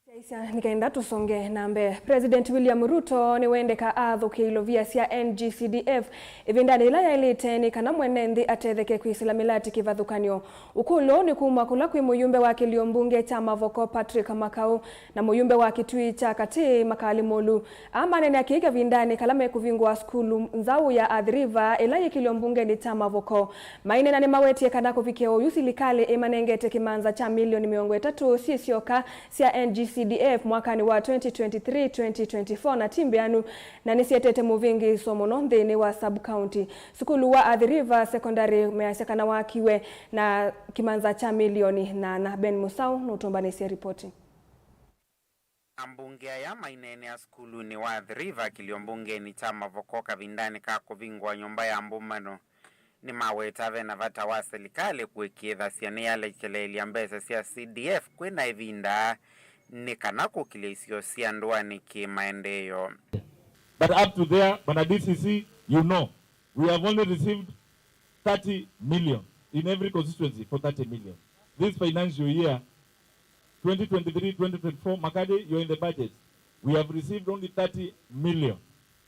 Syaisya nĩ kenda tũsonge na mbee. President William Ruto nĩwendeka athũkĩe ilovia sya N G C D F ĩvindanĩ yĩla yaĩlĩte nĩ kana mwene nthĩ atetheke kwĩsĩla mĩlati kĩvathũkany'o. Ũkũlyo nĩ kuma kũla kwĩ mũyumbe wa kĩlio mbunge kya Mavoko Patrick Makau na mũyumbe wa Kitui kya Katĩ Makali Mulu. Aa maneenea kĩĩ kavindanĩ kala mekũvingũa sukulu nzaũ ya Athi River ĩla yĩ kĩlio mbungenĩ kya Mavoko. Maineena nĩmawetie kana kũvikĩa oyu silikalĩ ĩmanengete kĩmanza kya milioni mĩongo ĩtatũ syĩ syoka sya N G C D F mwakanĩ wa twenty twenty-three twenty twenty-four na ti mbĩanu, na nĩsyetete mũvĩngĩĩso mũno nthĩnĩ wa sub-county. Sukulu wa Athi River Secondary measya kana wakiwe na kĩmanza kya milioni nyanya. Ben Musau nũtũmbanĩsye ripoti. Ambunge aya maineenea sukulunĩ wa Athi River kĩlio mbungenĩ kya Mavoko kavindanĩ ka kũvingũa nyũmba ya mbũmbano nĩmaweta ve na vata wa silikalĩ kũĩkĩĩthasya nĩyalekeleelya mbesa sya C D F kwĩ na ĩvinda nĩ kana kũkilya isio sya ndũanĩ kĩ maendeeo. But up to there, Bwana D C C, you know, we have only received thirty million in every constituency for thirty million. This financial year, twenty twenty-three twenty twenty-four, Makadi, you're in the budget. We have received only thirty million.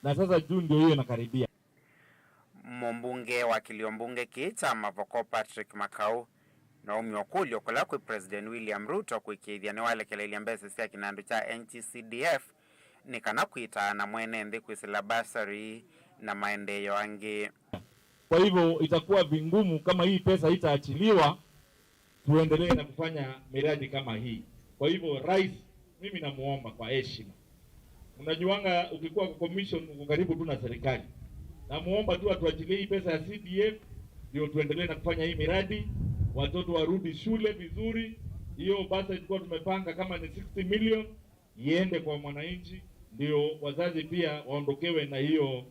Na sasa June ndio hiyo inakaribia. Mũmbunge wa kĩlio mbunge kĩĩ kya Mavoko Patrick Makau naumya ũkũlyo kũla kwĩ President William Ruto kũĩkĩĩthya nĩwalekelelya mbesa sya kĩnandũ kya N G C D F nĩ kana kwĩtaa na mwene nthĩ kwĩsĩla bursary na maendeeo angĩ. Kwa hivyo itakuwa vigumu kama hii pesa itaachiliwa, tuendelee na kufanya miradi kama hii. Kwa hivyo, Rais, mimi namuomba kwa heshima, unajuanga ukikuwa kwa commission uko karibu tu na serikali, namuomba tu atuachilie hii pesa ya C D F ndio tuendelee na kufanya hii miradi, watoto warudi shule vizuri. Hiyo pesa tulikuwa tumepanga kama ni sixty million, iende kwa mwananchi, ndio wazazi pia waondokewe na hiyo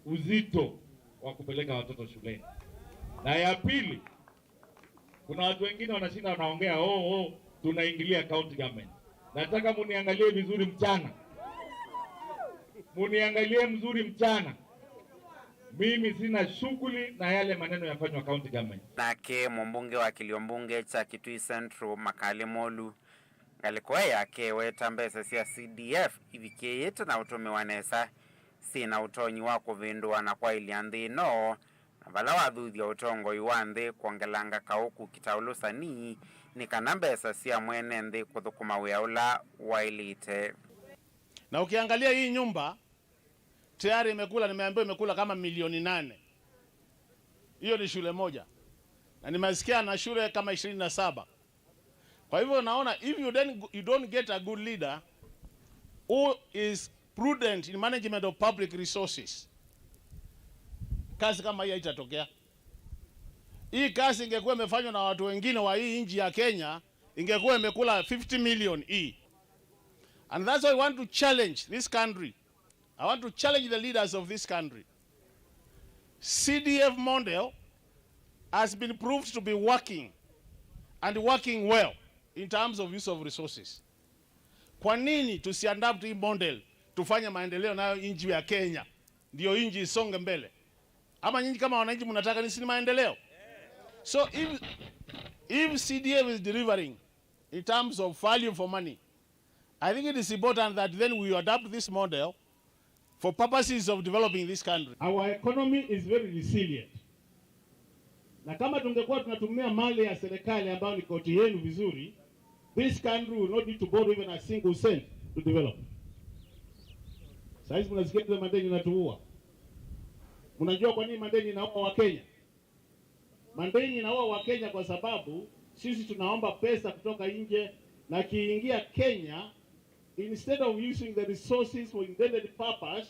uzito wa kupeleka watoto shuleni. Na ya pili, kuna watu wengine wanashinda wanaongea, "Oh, oh, tunaingilia county government." Nataka muniangalie vizuri mchana. Muniangalie mzuri mchana. Mimi sina shughuli na yale maneno yafanywa county government. Nake mũmbunge wa kĩlio mbunge kya Kitui Central, Makali Molu, ngalĩko ĩĩ yake eweta mbesa sya C D F ivikĩĩte na ũtũmĩwa nesa, syĩ na ũtonyi wa kũvĩndũa na kwaĩlya nthĩ ĩno, na vala wathuthya ũtongoi wa nthĩ kwongelanga kaũ kũkita ũlũsani, nĩ kana mbesa sya mwene nthĩ kũthũkũma wĩa ũla waĩlĩte. Na ukiangalia hii nyumba, tayari imekula, nimeambiwa imekula kama milioni nane. Hiyo ni shule moja. Na nimesikia ana shule kama ishirini na saba. Kwa hivyo naona, if you don't, you don't get a good leader who is prudent in management of public resources, kazi kama hii haitatokea. Hii kazi ingekuwa imefanywa na watu wengine wa hii nchi ya Kenya, ingekuwa imekula fifty million hii. And that's why I want to challenge this country. I want to challenge the leaders of this country. C D F model has been proved to be working and working well in terms of use of resources. Kwa nini tusiadapt hii model, tufanye maendeleo nayo nchi ya Kenya, ndio nchi isonge mbele? Ama nyinyi kama wananchi mnataka nini? Si ni maendeleo? So if, if C D F is delivering in terms of value for money, I think it is important that then we adapt this model for purposes of developing this country. Our economy is very resilient. Na kama tungekuwa tunatumia mali ya serikali ambayo ni koti yenu vizuri, this country will not need to borrow even a single cent to develop. Saizi mnasikia vile madeni inatuua. Mnajua kwa nini madeni inaua Wakenya? Madeni inaua Wakenya kwa sababu sisi tunaomba pesa kutoka nje, na kiingia Kenya, instead of using the resources for intended purpose,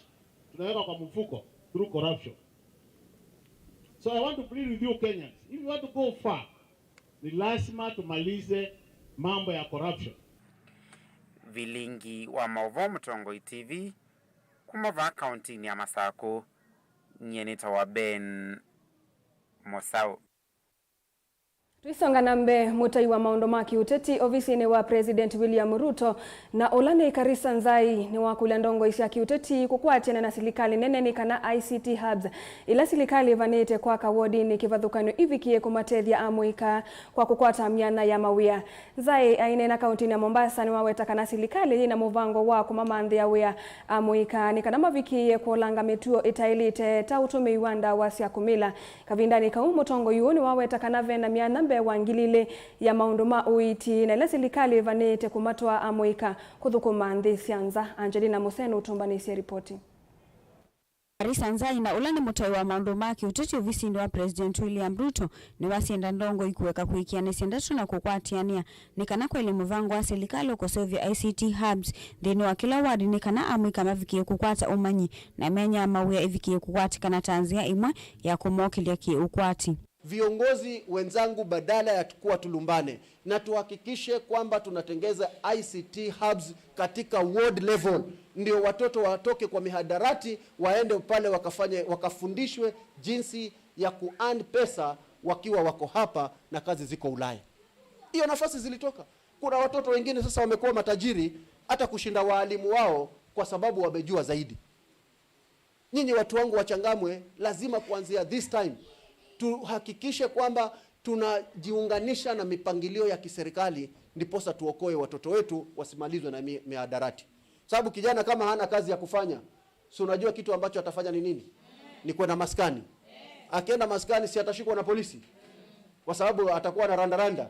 tunaweka kwa mfuko through corruption. So I want to plead with you Kenyans, if you want to go far, ni lazima tumalize mambo ya corruption. Vilingi wa maũvoo Mũtongoi T V kuma vaa kauntinĩ ya Masakũ, nyie nĩtawa Ben Mũsaũ. Tũisonga na mbee, mũtai wa maũndũ ma kĩũteti ovisinĩ wa President William Ruto na ũla nĩ Karisa Nzai nĩwakũlya ndongoi sya kĩũteti kũkwatĩana na silikalĩ nene nĩ kana I C T hubs ila silikalĩ ĩvanĩte kwaka wodinĩ kĩvathũkany'o ivikĩe kũmatethya amũika kwa kũkwata myanya ya mawĩa. Nzai aineena kauntinĩ ya Mombasa nĩwaweta kana silikalĩ yĩna mũvango wa kũmamanthĩa wĩa amũika nĩ kana mavikĩĩe kũolanga mĩtuo ĩtaĩlĩte ta ũtũmĩi wa ndawa sya kũmila. Kavindanĩ kau, mũtongoi ũũ nĩwaweta kana vena myanya mbee wa ngili ilĩ ya maũndũ ma ũiiti na ĩla silikalĩ ĩvanĩĩte kũmatwaa amũika kũthũkũma nthĩ sya nza. Angelina Museno ũtũmbanĩsye ripoti. Karisa Nzai na ũla nĩ mũtai wa maũndũ ma kĩũteti ovisinĩ wa President William Ruto nĩwasyenda ndongoi kũeka kũĩkĩanĩsya ndeto na kũkwatĩanĩa nĩ kana kwaĩle mũvango wa silikalĩ ũkũseũvya I C T hubs nthĩnĩ wa kĩla ward nĩ kana amũika mavikĩe kũkwata ũmanyi na myanya ya mawĩa ĩvikĩe kũkwatĩkana ta nzĩa ĩmwe ya kũmokĩlya kĩ-ũkwati. Viongozi wenzangu, badala ya kuwa tulumbane, na tuhakikishe kwamba tunatengeza I C T hubs katika ward level, ndio watoto watoke kwa mihadarati, waende pale wakafanye, wakafundishwe jinsi ya ku-earn pesa wakiwa wako hapa na kazi ziko Ulaya. Hiyo nafasi zilitoka. Kuna watoto wengine sasa wamekuwa matajiri hata kushinda waalimu wao kwa sababu wamejua zaidi. Nyinyi watu wangu wa Changamwe, lazima kuanzia this time tuhakikishe kwamba tunajiunganisha na mipangilio ya kiserikali, ndiposa tuokoe watoto wetu wasimalizwe na mi-, mihadarati. Sababu kijana kama hana kazi ya kufanya, si unajua kitu ambacho atafanya ni nini? Ni kwenda maskani. Akienda maskani, si atashikwa na polisi? Kwa sababu atakuwa na randaranda.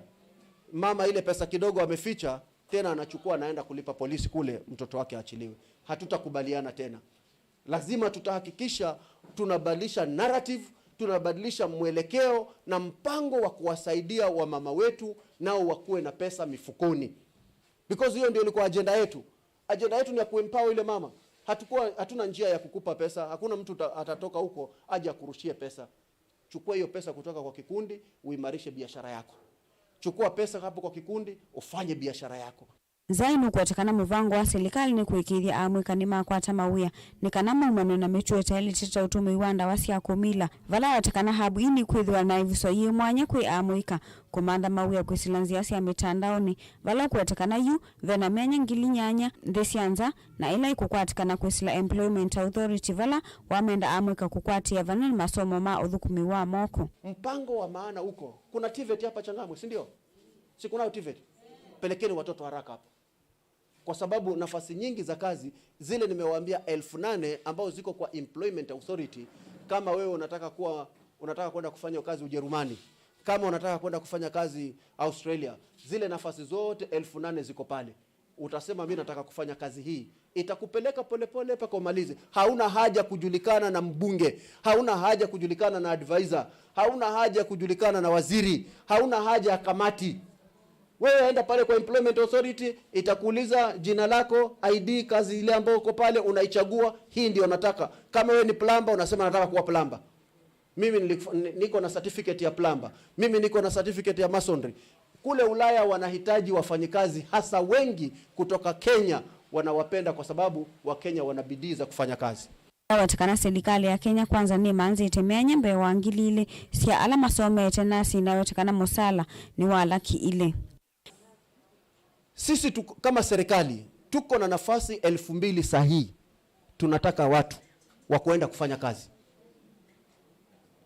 Mama ile pesa kidogo ameficha, tena anachukua, anaenda kulipa polisi kule, mtoto wake aachiliwe. Hatutakubaliana tena. Lazima tutahakikisha tunabadilisha narrative, tunabadilisha mwelekeo na mpango wa kuwasaidia wamama wetu nao wakuwe na pesa mifukoni. Because hiyo ndio ilikuwa ajenda yetu. Ajenda yetu ni ya kuempower ile mama. Hatukuwa, hatuna njia ya kukupa pesa, hakuna mtu ta-, atatoka huko aje akurushie pesa. Chukua hiyo pesa kutoka kwa kikundi, uimarishe biashara yako. Chukua pesa hapo kwa kikundi, ufanye biashara yako. Nzai nũkwete kana mũvango wa silikalĩ nĩ kũĩkĩĩthya amũika nĩmakwata mawĩa nĩ kana maumanwe na mĩtuo ĩtaĩlĩte ta ũtũmĩi wa ndawa sya kũmila, vala weta kana hub ii nĩkwĩthĩwa na ĩvuso yĩ mwanya kwĩ amũika kũmantha mawĩa kwĩsĩla nzĩa sya mĩtandaonĩ, vala ũkwete kana yu vena myanya ngili nyanya nthĩ sya nza na ĩla ĩkũkwatĩkana kwĩsĩla Employment Authority vala wamenda amũika kũkwatĩĩa vamwe na masomo ma ũthũkũmi wa moko. Mpango wa maana huko. Kuna TVET hapa Changamwe, si ndio? Si kunayo TVET? Pelekeni watoto haraka hapo. Kwa sababu nafasi nyingi za kazi, zile nimewaambia elfu nane ambao ziko kwa Employment Authority, kama wewe unataka kuwa, unataka kwenda kufanya kazi Ujerumani, kama unataka kwenda kufanya kazi Australia, zile nafasi zote elfu nane ziko pale. Utasema, "Mi nataka kufanya kazi hii." Itakupeleka polepole mpaka umalize. Hauna haja kujulikana na mbunge. Hauna haja kujulikana na advisor. Hauna haja kujulikana na waziri. Hauna haja ya kamati. Wewe enda pale kwa Employment Authority, itakuuliza jina lako, I D, kazi ile ambayo uko pale, unaichagua, "Hii ndio nataka." Kama wewe ni plumber, unasema, "Nataka kuwa plumber." Mimi nilif-, ni-, niko na certificate ya plumber. Mimi niko na certificate ya masonry. Kule Ulaya wanahitaji wafanyikazi, hasa wengi kutoka Kenya wanawapenda kwa sababu Wakenya wana bidii za kufanya kazi. Aweta kana silikalĩ ya Kenya Kwanza nĩmanzĩte myanya mbee wa ngili ilĩ sya ala masomete na sinaweta kana mũsala nĩ wa laki ilĩ. Sisi tuko, kama serikali, tuko na nafasi elfu mbili sahihi. Tunataka watu wa kuenda kufanya kazi.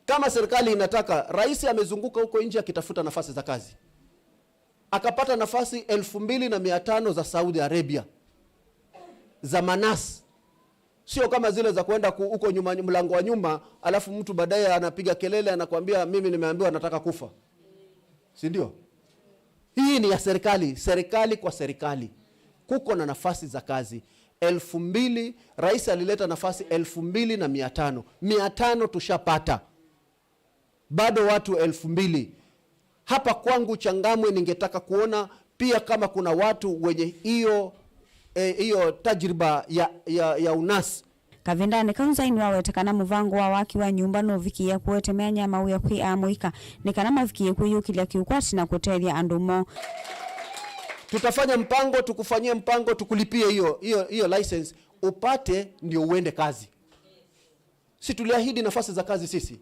Kama serikali inataka, rais amezunguka huko nje akitafuta nafasi za kazi. Akapata nafasi elfu mbili na mia tano za Saudi Arabia, za manasi. Sio kama zile za kuenda ku-, huko nyuma, mlango wa nyuma, alafu mtu baadaye anapiga kelele, anakuambia, "Mimi nimeambiwa nataka kufa." Si ndio? Hii ni ya serikali, serikali kwa serikali. Kuko na nafasi za kazi elfu mbili, rais alileta nafasi elfu mbili na mia tano. Mia tano tushapata. Bado watu elfu mbili. Hapa kwangu Changamwe ningetaka kuona pia kama kuna watu wenye hiyo, eh, hiyo tajriba ya, ya, ya unasi. Kavindanĩ kau, Nzai nĩwaweta kana mũvango wa waki wa nyũmba nũvikĩĩa kũete myanya ya mawĩa kwĩ amũika nĩ kana mavikĩe kwĩyũkĩlya kĩũkwati na kũtethya andũ moo. Tutafanya mpango, tukufanyie mpango, tukulipie hiyo, hiyo, hiyo license, upate ndio uende kazi. Si tuliahidi nafasi za kazi sisi?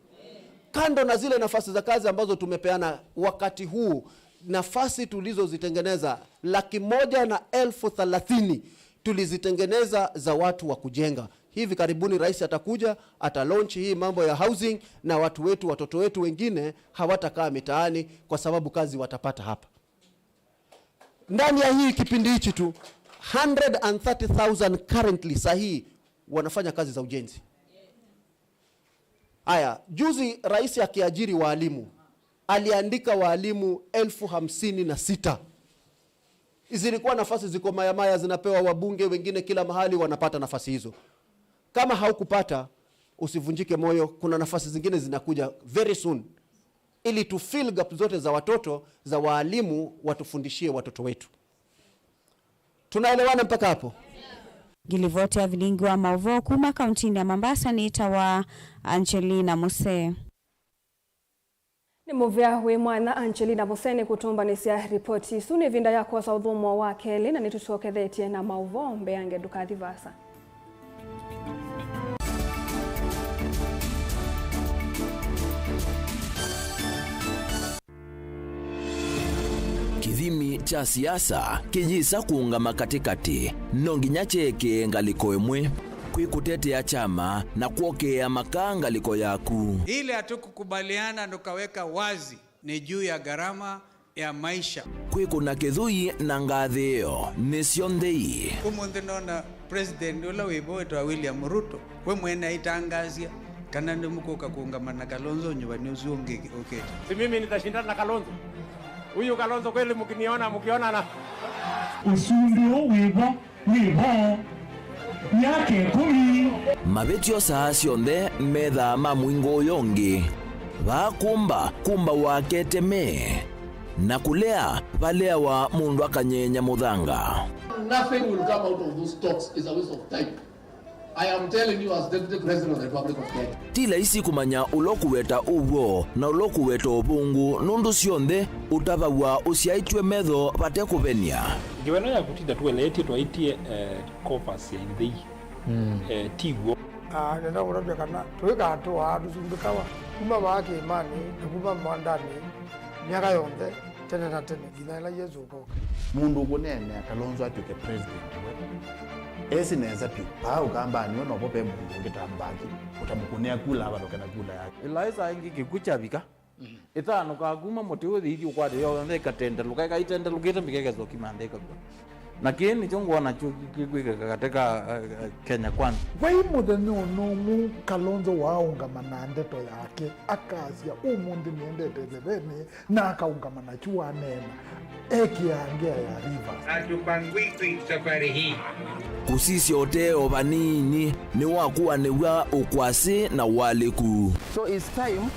Kando na zile nafasi za kazi ambazo tumepeana wakati huu, nafasi tulizozitengeneza, laki moja na elfu thelathini tulizitengeneza za watu wa kujenga. Hivi karibuni rais atakuja, atalaunch hii mambo ya housing, na watu wetu, watoto wetu wengine hawatakaa mitaani kwa sababu kazi watapata hapa. Ndani ya hii kipindi hichi tu, hundred and thirty thousand currently sahi wanafanya kazi za ujenzi. Aya, juzi rais akiajiri waalimu, aliandika waalimu elfu hamsini na sita. Zilikuwa nafasi ziko mayamaya, zinapewa wabunge, wengine kila mahali wanapata nafasi hizo. Kama haukupata, usivunjike moyo, kuna nafasi zingine zinakuja very soon, ili tu fill gap zote za watoto, za waalimu, watufundishie watoto wetu. Tunaelewana mpaka hapo? Ngilivoti ya vilingi wa mauvoo kuma kauntinĩ ya Mombasa nĩtawa Angelina Musee. Nĩ mũvea wĩ mwanya Angelina Musee nĩ kũtũmbanĩsya ripoti isu. Nĩ ĩvinda ya kwosa ũthũmũo wa kelĩ na nĩtũsyokethetye na mauvoo. Mbeange ndũkathi vaasa. Kĩthimi kya siasa kĩyĩsa kũũngama katĩkatĩ, no nginya kyeekĩe ngalĩko ĩmwe. Kwĩ kũtetea kyama na kwokĩĩa makaa ngalĩko yaku. Ile hatukukubaliana tukaweka wazi ni juu ya gharama ya maisha. Kwĩkũna kĩthũi na ngathĩĩo nĩsyo nthei. Ũmũnthĩ nona President ũla wĩ vo wĩtawa William Ruto, we mwene aitangaasya kana nĩmũkũka kũũngama na Kalonzo nyuvanĩ ũsu ũngĩ ũkĩte. Si mimi nitashindana na Kalonzo? Huyu Kalonzo kweli mkiniona, mkionana? Ũsumbĩ ũũ wĩ vo. Wĩ vo myaka ĩkũmi. Mavĩtyo saa syonthe methaa ma mũingo ũyũ ũngĩ. Vaa kũmba, kũmbawa keteme, na kũlea, valeawa mũndũ akanyenya mũthanga. Nothing will come out of those talks. It's a waste of time. I am telling you as Deputy President of the Republic of Kenya. Ti laisi kũmanya ũla ũkũweta ũw'o na ũla ũkũweta ũvũngũ, nũndũ syonthe ũtavaw'a ũsyaĩtw'e metho vate kũvenia. Ngewa ĩno ya kũtinda tũeleetye twaĩtye, eh, coffers ya nthei, mm, eh, ti w'o. Ah, nenda kũtavya kana tũikatũaa tũsumbĩkawa kuma vaa kĩĩmanĩ na kuma mwandanĩ myaka yonthe, tene na tene, nginya ĩla Yesũ ũkoka. Mũndũ ũkũneenea Kalonzo atw'ĩke president we, esi nesa vyũ. Vaa Ũkambanĩ we novo ve mũndũ ũngĩ ta Mbaki ũtamũkũnĩa kula avalũke na kula yake. Ĩla ĩsaa ĩngĩ kĩkw'ũ kyavika, ĩthanũkaa kuma mũtĩ ũthi ithi ũkwate yonthe ĩkatendelũka, ĩkaitendelũkĩte mbika ĩkesa ũkima nthĩ ĩkakw'a. Na kĩĩ nĩkyo ngwona kyu kĩkwĩkĩka katĩ ka, eh, eh, Kenya Kwanza. Vai mũthenya o na ũmwe Kalonzo waaũngama na ndeto yake, akasya, "Ũmũnthĩ nĩendete ĩthevenĩ," na akaũngama na kyu waneena, ekĩaa ngĩa ya reverse. Hatupangwiki safari hii. Kũsisya ũtee o vanini nĩwakuanĩw'a ũkwasĩ na ũalĩku. So it's time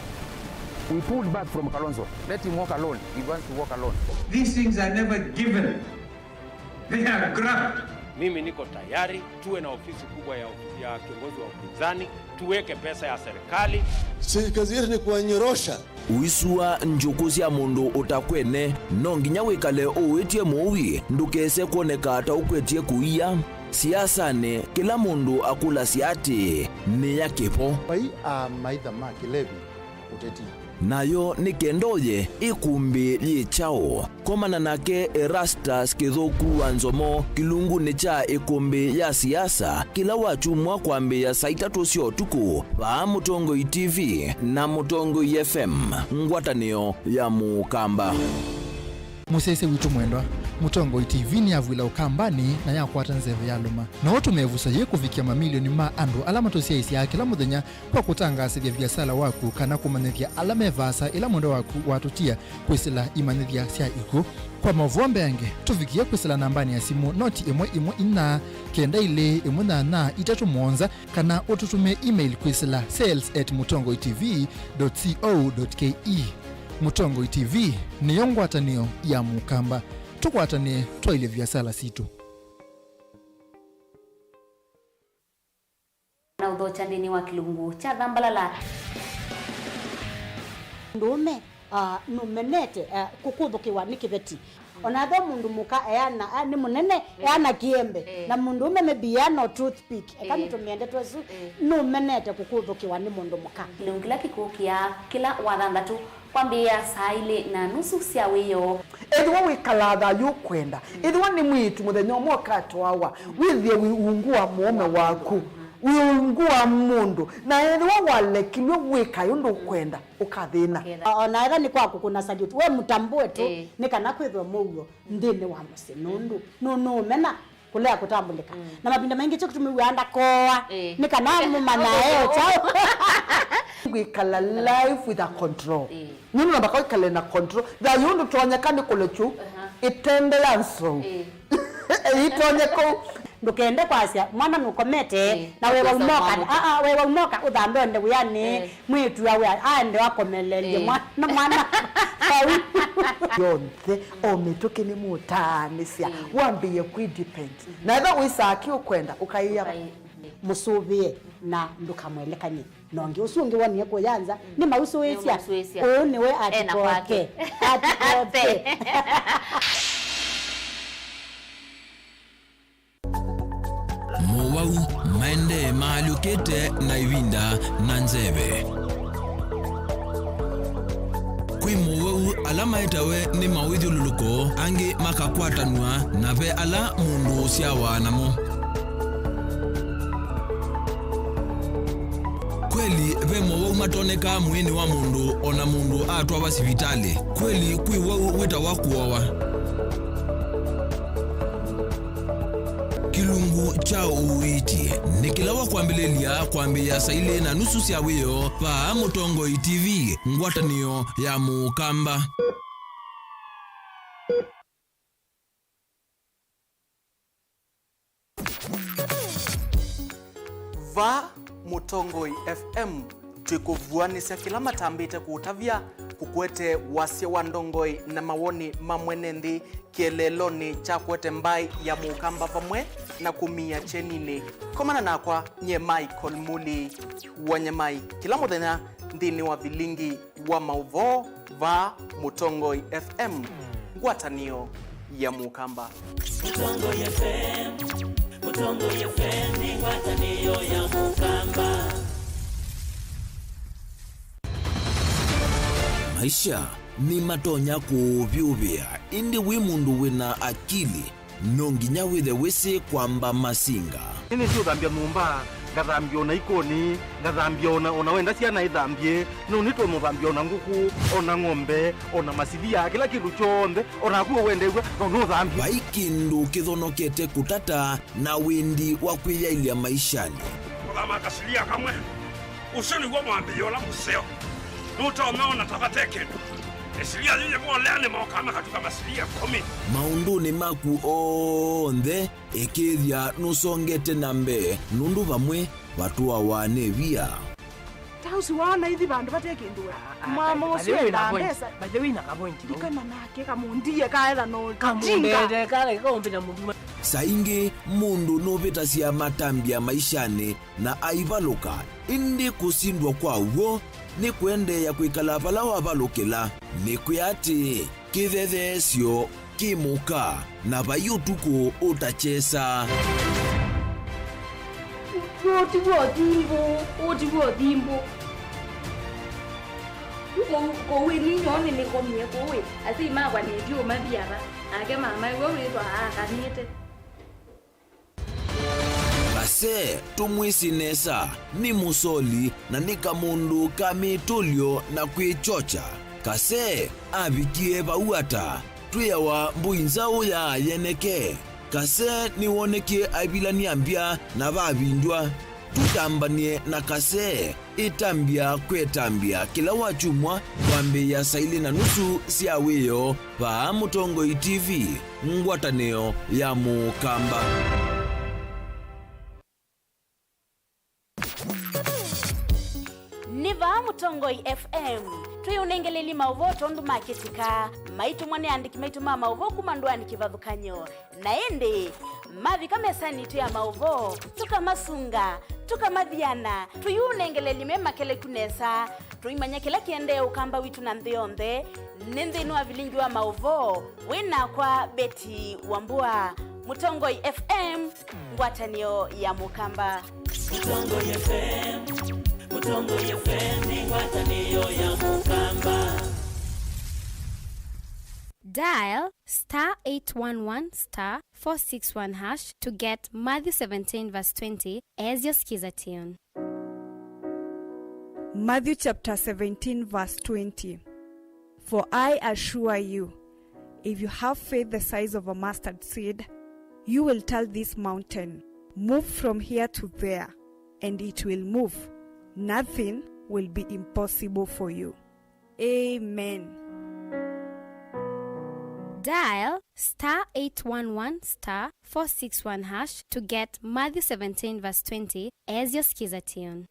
we pulled back from Kalonzo. Let him walk alone. He wants to walk alone. These things are never given. They are graft. Mimi niko tayari tuwe na ofisi kubwa ya, ya kiongozi wa upinzani, tuweke pesa ya serikali. Si kazi yetu ni kuwanyorosha. Ũisua njũkũ sya mũndũ ũtakwene, no nginya wĩkale ũĩtye mũui ndũkese kwoneka ta ũkwetye kũia. Siasanĩ, kĩla mũndũ akũlasya atĩĩ, "Nĩ ya kĩvo." Vai amaitha ma kĩlevi ũteti. Nayo nĩ kenda ũye ĩkũmbĩ yĩ kyaũ? Komana nake Erastus Kĩthũku wa Nzomo kĩlungunĩ kya ĩkũmbĩ ya siasa kĩla wakyumwa kwambĩĩa saa itatũ sya ũtukũ vaa Mũtongoi T V na Mũtongoi F M, ngwatanĩo ya Mũkamba. Mũsyaĩĩsya witũ mwendwa, Mũtongoi T V nĩyavw'ĩla Ũkambanĩ na yakwata nzeve yalũma. No ũtũme ĩvuso yĩĩ kũvikĩa mamilioni ma andũ ala matũsyaĩĩsyaa kĩla mũthenya kwa kũtangaasĩthya viasala waku kana kũmanyĩthya ala me vaasa ĩla mwendwa waku watũtia kwĩsĩla imanyĩthya sya ikw'ũ. Kwa maũvoo mbeange, tũvikĩe kwĩsĩla nambanĩ ya simũ noti ĩmwe ĩmwe inya kenda ilĩ ĩmwe nyanya itatũ mũonza, kana ũtũtũmĩe email kwĩsĩla sales at mũtongoi T V dot co dot K E. Mũtongoi T V nĩyo ngwatanĩo ya Mũkamba. Tũkwatanĩe twaĩlye viasala sitũ. Na ũthokya nthĩnĩ wa kĩlungu kya Thambalala. Mũndũũme, ah, nũmenete, ah, kũkũthũkĩwa nĩ kĩveti. O na ethĩwa mũndũ mũka eana, ah, nĩ mũnene, eh, eana kĩembe, eh, na mũndũũme maybe eana o toothpick, eka, eh, nĩtũmĩende twesu, eh, nũmenete kũkũthũkĩwa nĩ mũndũ mũka. Kĩlungu kĩla kĩkũkĩa kĩla wathanthatũ kwambĩĩa saa ilĩ na nusu sya wĩoo. Ethĩwa wĩkalaa thayũ ũkwenda, ethĩwa nĩ mwĩĩtu mũthenya ũmwe ũkatwawa, wĩthĩe wĩ ungu wa mũũme waku, wĩ ungu wa mũndũ, na ethĩwa walekilw'e wĩkae ũndũ ũkwenda, ũkathĩna. Ũkethĩa. O na ethĩwa nĩ kwa kũkũna salute, we mũtambũe tu, ĩĩ, nĩ kana kwĩthwe mũuo nthĩnĩ wa mũsyĩ, nũndũ nũ-, nũũmena kũlea kũtambũlĩka. Mm. Na mavinda maingĩ kyo kĩtumi wĩaa ndakooa, ĩĩ, nĩ kana mũmanyae o kyaũ. Wĩkala life with a control. Ĩĩ. Nũndũ namba kwa ĩkale na control. Thayũ ndũtonyeka nĩ kũlekyu, aha, ĩtende ya nsou. Ĩĩ. Ĩtonye kũu. Ndũkende kwasya mwana nũkomete, ĩĩ, na wewa ũkosa umoka. Mwana. Aa, wewa umoka ũthambe ũende wĩanĩ. Ĩĩ. Mwĩĩtu awe aende akomelelye, ĩĩ, mwana, mwana vau. Yonthe, o mĩtũkĩ nĩmũtaanĩsya, ĩĩ, wambĩĩe kwĩ depend. Mhm. Na ethĩwa wĩsaa kĩ ũkwenda, ũkaĩa. Ũkai-, mhm, mũsũvĩe na ndũkamwelekany'e na ũngĩ. Ũsu ũngĩ wonie kũya nza, mm, nĩ mausũĩsya. Nĩ mausũĩsya. Ũũ nĩwe ati kwake. Ati kwake. Mowau maendee maalyũkĩte na ĩvinda na nzeve. Kwĩ mowau ala maetawe nĩ mawĩthyũlũlũko, angĩ makakwatanw'a, na ve ala mũndũ ũsyawa namo. Kweli, ve mowau matonekaa mwĩĩnĩ wa mũndũ o na mũndũ atwawa sivitalĩ. Kweli, kwĩ wau wĩtawa kũowa. Kĩlungu kya ũiiti nĩ kĩla wa kwambĩlĩlya kwambĩĩa saa ilĩ na nusu sya wĩoo vaa Mũtongoi T V, ngwatanĩo ya Mũkamba. Vaa Mũtongoi F M, twĩkũvuanĩsya kĩla matambĩte kũũtavya, kũkwete wasya wa ndongoi na mawoni ma mwene nthĩ kĩeleelonĩ kya kũete mbaĩ ya Mũkamba vamwe na kũmia kyeninĩ. Komana nakwa nyie Michael Muli wa Nyamai kĩla mũthenya nthĩnĩ wa vilingi wa maũvoo vaa Mũtongoi F M, ngwatanĩo ya Mũkamba. Mũtongoi F M, Mũtongoi F M nĩ ngwatanĩo ya Mũkamba. Maisha nĩmatonya kũũvyũvĩa, ĩndĩ wĩ mũndũ wĩna akili, no nginya wĩthe wĩsĩ kwamba masinga. Nĩnĩsĩ ũthambya nyũmba, Ngathambia ona ikoni, ngathambia ona, ona wenda syana ithambie, no nĩtũnũthambia ona ngũkũ, ona ng'ombe, ona masilia, kĩla kĩndũ kyonthe, ona naku wendeew'a, no nũthambie. Vai kĩndũ kĩthonokete kũtata na wĩndi wa kwĩyaĩlya maishanĩ. Kũthama kasilia kamwe, ũsu nĩw'o mwambĩĩo ũla mũseo. Nũtonya ona ta vate kĩndũ. Ĩsilia yĩyĩ molea nĩ mokaa makatuka masilia ĩkũmi. Maũndũnĩ maku onthe, ĩkĩĩthya nũsongete na mbee, nũndũ vamwe vatũawa nĩ via. Ta ũsu waona ithi vandũ vate kĩndũ we. Ah, ah, mama by the ũsu way, endaa na point, mbesa. By the way, na ka point, no? Ndikana nake kamũndie kaetha no kamũndete kale kaũmbĩta mũndũ. Saa ingĩ mũndũ nũvĩtasya matambya maishanĩ na aivalũka, ĩndĩ kũsindwa kwa w'o nĩ kũendeea kwĩkala vala wavalũkĩla. Nĩkwĩa atĩĩ, kĩthetheesyo kĩ mũka, na vai ũtukũ ũtakyesa. Ũũ ti w'o thimbũ, ũũ ti w'o thimbũ. Kũu, kũu ĩ ninyoo nĩnĩkomie kũu ĩ, asyai makwa nĩthyũũma viava, nake mama ĩwe wĩthwa aakanĩte. Kase, tũmwĩsĩ nesa, nĩ mũsoli na nĩ kamũndũ ka mĩtũlyo na kwĩkyokya. Kase avikie vau ata? Twĩawa mbũi nzaũ ya yeneke. Kase nĩwonekie aivilany'a mbya na vavindw'a. Tũtambany'e na Kase. Ĩtambya kwetambya kĩla wakyumwa kwambĩĩa saa ilĩ na nusu sya wĩoo vaa Mũtongoi T V, ngwatanĩo ya Mũkamba. Nĩ vaa Mũtongoi F M, twĩũnengelelye maũvoo tondũ makĩtĩka, maitũmwa nĩ andĩki maitũ ma maũvoo kuma ndũanĩ kĩvathũkany'o. Na ĩndĩ, mavika mesanĩ yitũ ya maũvoo, tũkamasunga, tũkamathiana, tũyũnengelelye me makeleku nesa, tũimanya kĩla kĩendee ũkamba witũ na nthĩ yonthe. Nĩ nthĩnĩ wa vilingi wa maũvoo, wĩ nakwa Betty Wambua, Mũtongoi F M, ngwatanĩo ya Mũkamba. Mũtongoi F M, Mũtongoi F M nĩ ngwatanĩo ya Mũkamba. Dial star eight one one star four six one hash to get Matthew seventeen verse twenty as your skiza tune. Matthew chapter seventeen verse twenty. For I assure you, if you have faith the size of a mustard seed, you will tell this mountain, "Move from here to there," and it will move. Nothing will be impossible for you. Amen. Dial star eight one one star four six one hash to get Matthew seventeen verse twenty as your skiza tune.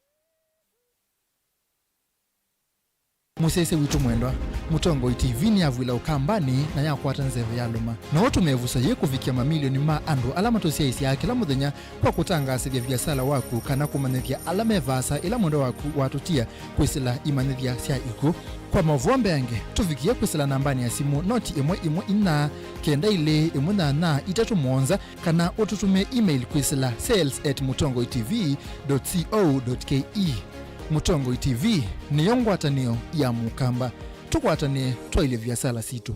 Mũsyaĩĩsya witũ mwendwa, Mũtongoi T V nĩyavw'ĩla Ũkambanĩ na yakwata nzeve yalũma. No ũtũmĩe ĩvuso yĩĩ kũvikĩa mamilioni ma andũ ala matũsyaĩĩsyaa kĩla mũthenya kwa kũtangaasĩthya viasala waku kana kũmanyĩthya ala me vaasa ĩla mwendwa waku watũtia kwĩsĩla imanyĩthya sya ikw'ũ. Kwa maũvoo mbeange, tũvikĩe kwĩsĩla nambanĩ ya simũ noti ĩmwe ĩmwe inya kenda ilĩ ĩmwe nyanya itatũ mũonza, kana ũtũtũmĩe email kwĩsĩla sales at mũtongoi T V dot co dot K E. Mũtongoi T V nĩyo ngwatanĩo ya Mũkamba. Tũkwatanĩe twaĩlye viasala sitũ.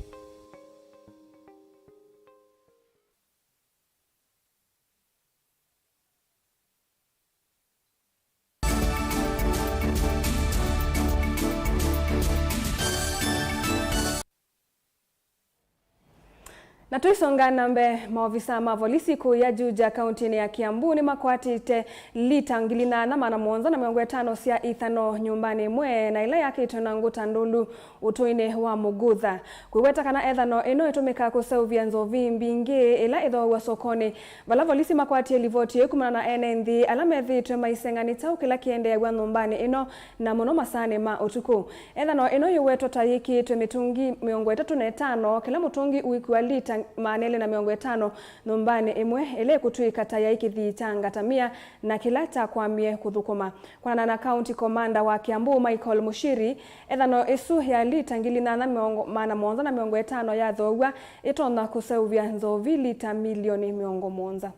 Na tũisonga na mbee, maovisaa ma volisi kũu ya Juja kauntinĩ ya Kiambu nĩmakwatĩte lita ngili nyanya maana mũonza na mĩongo ĩtano sya ĩthano nyũmbanĩ ĩmwe na ĩla yakĩtwe na ngũta ndũlu ũtũinĩ wa Mũgutha. Kwĩweta kana ethano ĩno ĩtũmĩkaa kũseũvya nzovi mbingĩ ĩla ĩthooaw'a sokonĩ, vala volisi makwatie livoti ĩĩ kumana na ene nthĩ ala methĩĩtwe maiseng'a nĩ kyaũ kĩla kĩendeeaw'a nyũmbanĩ ĩno, na mũno masaanĩ ma ũtukũ. Ethano ĩno yĩwetwa ta yĩkĩĩtwe mĩtũngi mĩongo ĩtatũ na ĩtano, kĩla mũtũngi ũikua lita maana elĩ na mĩongo ĩtano nyũmbanĩ ĩmwe, ĩla ĩkũtw'ĩka ta yaĩ kĩthii kya ngatamia na kĩla kyakwamie kũthũkũma. Kwanana na County Commander wa Kiambu, Michael Mushiri, ethano ĩsu ya lita ngili nyanya mĩongo, maana mũonza na mĩongo ĩtano yathooaw'a ĩtonya kũseũvya nzovi lita milioni mĩongo mũonza.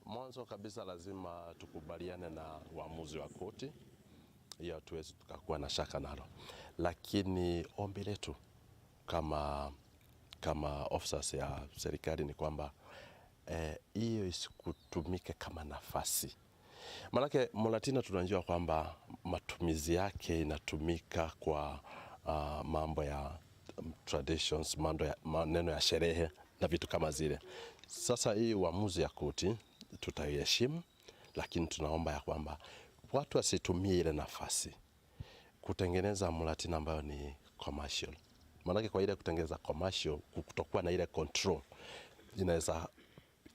Mwanzo kabisa lazima tukubaliane na uamuzi wa koti. Hiyo hatuwezi tukakuwa na shaka nalo. Lakini ombi letu kama, kama officers ya serikali ni kwamba eh, hiyo isikutumike kama nafasi. Maanake mulatina tunajua kwamba matumizi yake inatumika kwa, ah, mambo ya, mm, traditions, mambo ya, maneno ya sherehe na vitu kama zile. Sasa hii uamuzi ya koti tutaiheshimu, lakini tunaomba ya kwamba watu wasitumie ile nafasi kutengeneza mulatina ambayo ni commercial. Maanake kwa ile kutengeneza commercial, kutokuwa na ile control, inaweza,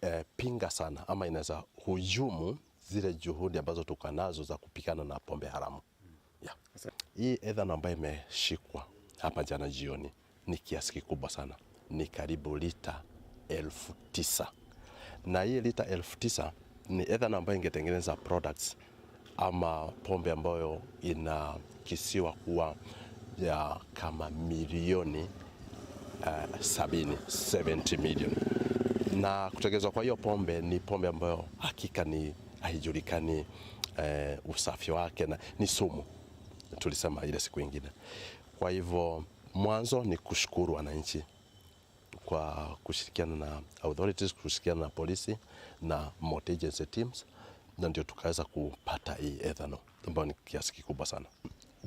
eh, pinga sana ama inaweza hujumu zile juhudi ambazo tuko nazo za kupigana na pombe haramu. Yeah. Hii ethanol ambayo imeshikwa hapa jana jioni ni kiasi kikubwa sana, ni karibu lita elfu tisa. Na hii lita elfu tisa ni ethanol ambayo ingetengeneza products ama pombe ambayo inakisiwa kuwa ya kama milioni, eh, sabini, seventy million. Na kutengenezwa kwa hiyo pombe ni pombe ambayo hakika ni haijulikani, eh, usafi wake na ni sumu, tulisema ile siku ingine. Kwa hivyo, mwanzo ni kushukuru wananchi kwa kushirikiana na authorities, kushirikiana na polisi na multi-agency teams, na ndio tukaweza kupata hii ethanol ambayo ni kiasi kikubwa sana.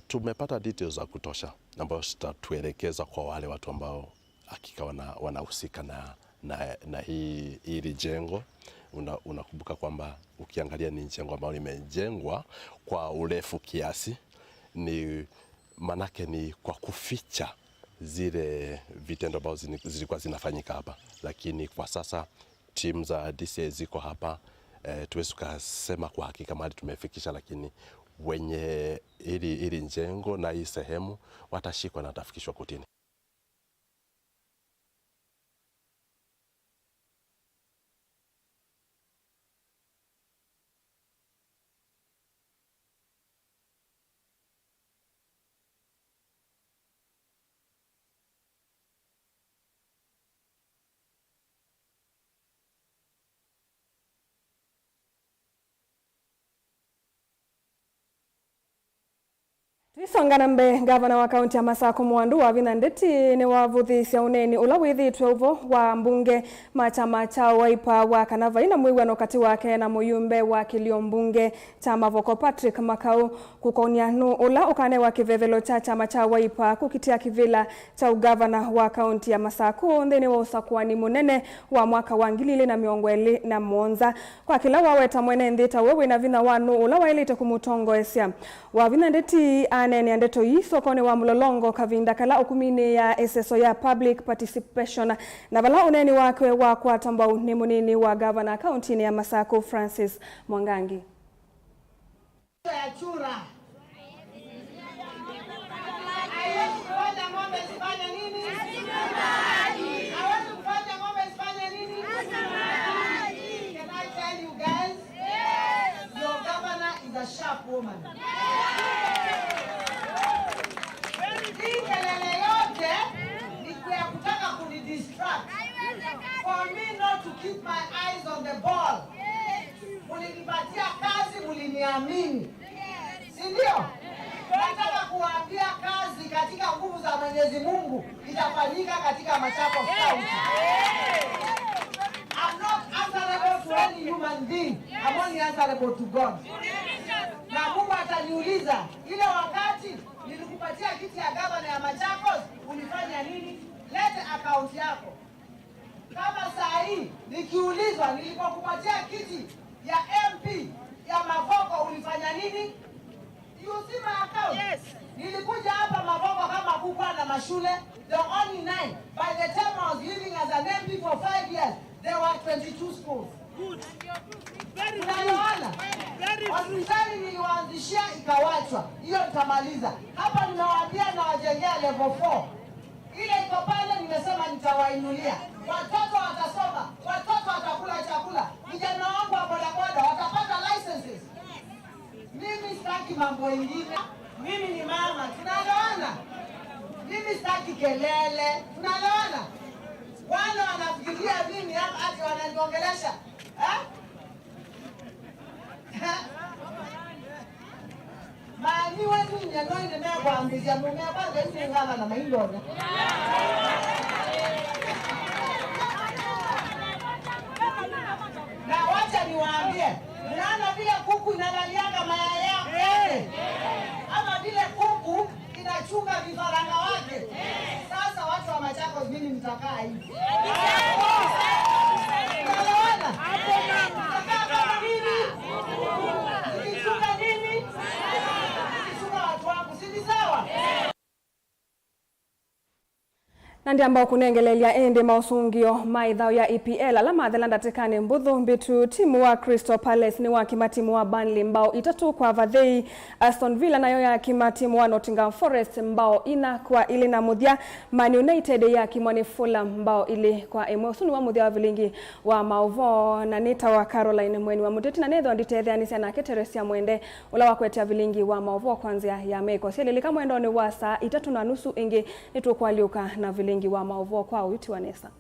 Tumepata details za kutosha ambayo zitatuelekeza kwa wale watu ambao hakika wana-, wanahusika na, na, na hii, hili jengo. Una-, unakumbuka kwamba ukiangalia ni jengo ambalo limejengwa kwa urefu kiasi, ni manake ni kwa kuficha zile vitendo ambazo zini-, zilikuwa zinafanyika hapa, lakini kwa sasa timu za D C I ziko hapa. Eh, tuwezi tukasema kwa hakika mahali tumefikisha, lakini wenye hili, hili njengo na hii sehemu watashikwa na watafikishwa kotini. Tũisonga na mbee, ngavana wa kaunti ya Masakũ Mwandũ Wavinya Ndeti nĩwavũthĩĩsya ũneeni ũla wĩthĩĩtwe ũvo wa ambunge ma kyama kya Wiper wa kana vai na mwĩw'ano katĩ wake na mũyumbe wa kĩlio mbunge kya Mavoko Patrick Makau kũkonya nũũ ũla ũkanewa kĩvethelo kya kyama kya Wiper kũkitĩa kĩvĩla kya ũngavana wa kaunti ya Masakũ nthĩnĩ wa ũsakũani mũnene wa mwaka wa ngili ilĩ na mĩongo ĩlĩ na mũonza. Kwa kĩla waweta mwene nthĩ ta we wĩna vinya wa nũũ ũla waĩlĩte kũmũtongoesya. Wavinya Ndeti aneenea ndeto ii sokonĩ wa Mũlolongo kavinda kala ũkuminĩĩa ĩseso ya public participation, na vala ũneeni wake wakwata mbau nĩ mũnini wa ngavana kauntinĩ ya Masakũ, Francis Mwangangi. Ya chura. Haiwezi kufanya ng'ombe isifanye nini? Haiwezi kufanya ng'ombe isifanye nini? Can I tell you guys? Your governor is a sharp woman. Hii kelele yote ni ya kutaka kunidistract. For me not to keep my eyes on the ball. Mulinipatia kazi, muliniamini. Si ndio? Nataka kuwaambia kazi katika nguvu za Mwenyezi Mungu itafanyika katika Machakos County. I'm not answerable to any human being. I'm only answerable to God. Na Mungu ataniuliza, ile wakati nilikupatia kiti ya gavana ya Machakos, ulifanya nini? Lete account yako. Kama saa hii nikiulizwa, nilipokupatia kiti ya M P ya Mavoko ulifanya nini? You see my account? Yes. Nilikuja hapa Mavoko kama kukuwa na mashule, the only nine. By the time I was living as an M P for five years, there were twenty-two schools. Good. Very true. Unaelewana? Very true. Hospitali niliwaanzishia ikawachwa. Hiyo nitamaliza. Hapa nimewaambia nawajengea level four. Ile iko pale nimesema nitawainulia. Watoto watasoma, watoto watakula chakula. Vijana wangu wa bodaboda watapata licenses. Mimi sitaki mambo ingine. Mimi ni mama, tunaelewana? Mimi sitaki kelele, tunaelewana? Wale wanafikiria mimi hapa ati wananiongelesha, eh? Mani wetu nyano ine mekwambĩsya mũmea kwanza isi ngala na maindonya. Inalalianga mayai yake. Kama vile kuku inachunga vifaranga wake. Sasa watu wa Machakos, mimi mtakaa hivi. Tunaelewana? Mtakaa kama mimi. Nikichunga nini? Nikichunga watu wangu. Si ni sawa? Na ndiamba kũnengelelya ĩndĩ maũsũngĩo ma ĩthaũ ya E P L ala mathela ndatĩkanĩ mbũthũ mbĩtu. Timu wa Crystal Palace nĩwakima timu wa Burnley mbao itatũ kwa vathei. Aston Villa nayo yakima timu wa Nottingham Forest mbao ina kwa ilĩ, na mũthya Man United yakimwa nĩ Fulham mbao ilĩ kwa ĩmwe. Ũsu nĩw'o mũthya wa vilingi wa maũvoo, na nĩtawa Caroline Mweni wa Mũteti, na nĩthwa nditetheanĩsya nake Teresia Mwende, ũla wakwetya vilingi wa maũvoo kwa nzĩa ya meko. Syelelĩka mwendonĩ wa saa itatũ na nusu ĩngĩ, nĩtũkwalyũka na vilingi wa maũvoo kwa ũitu wa nesa.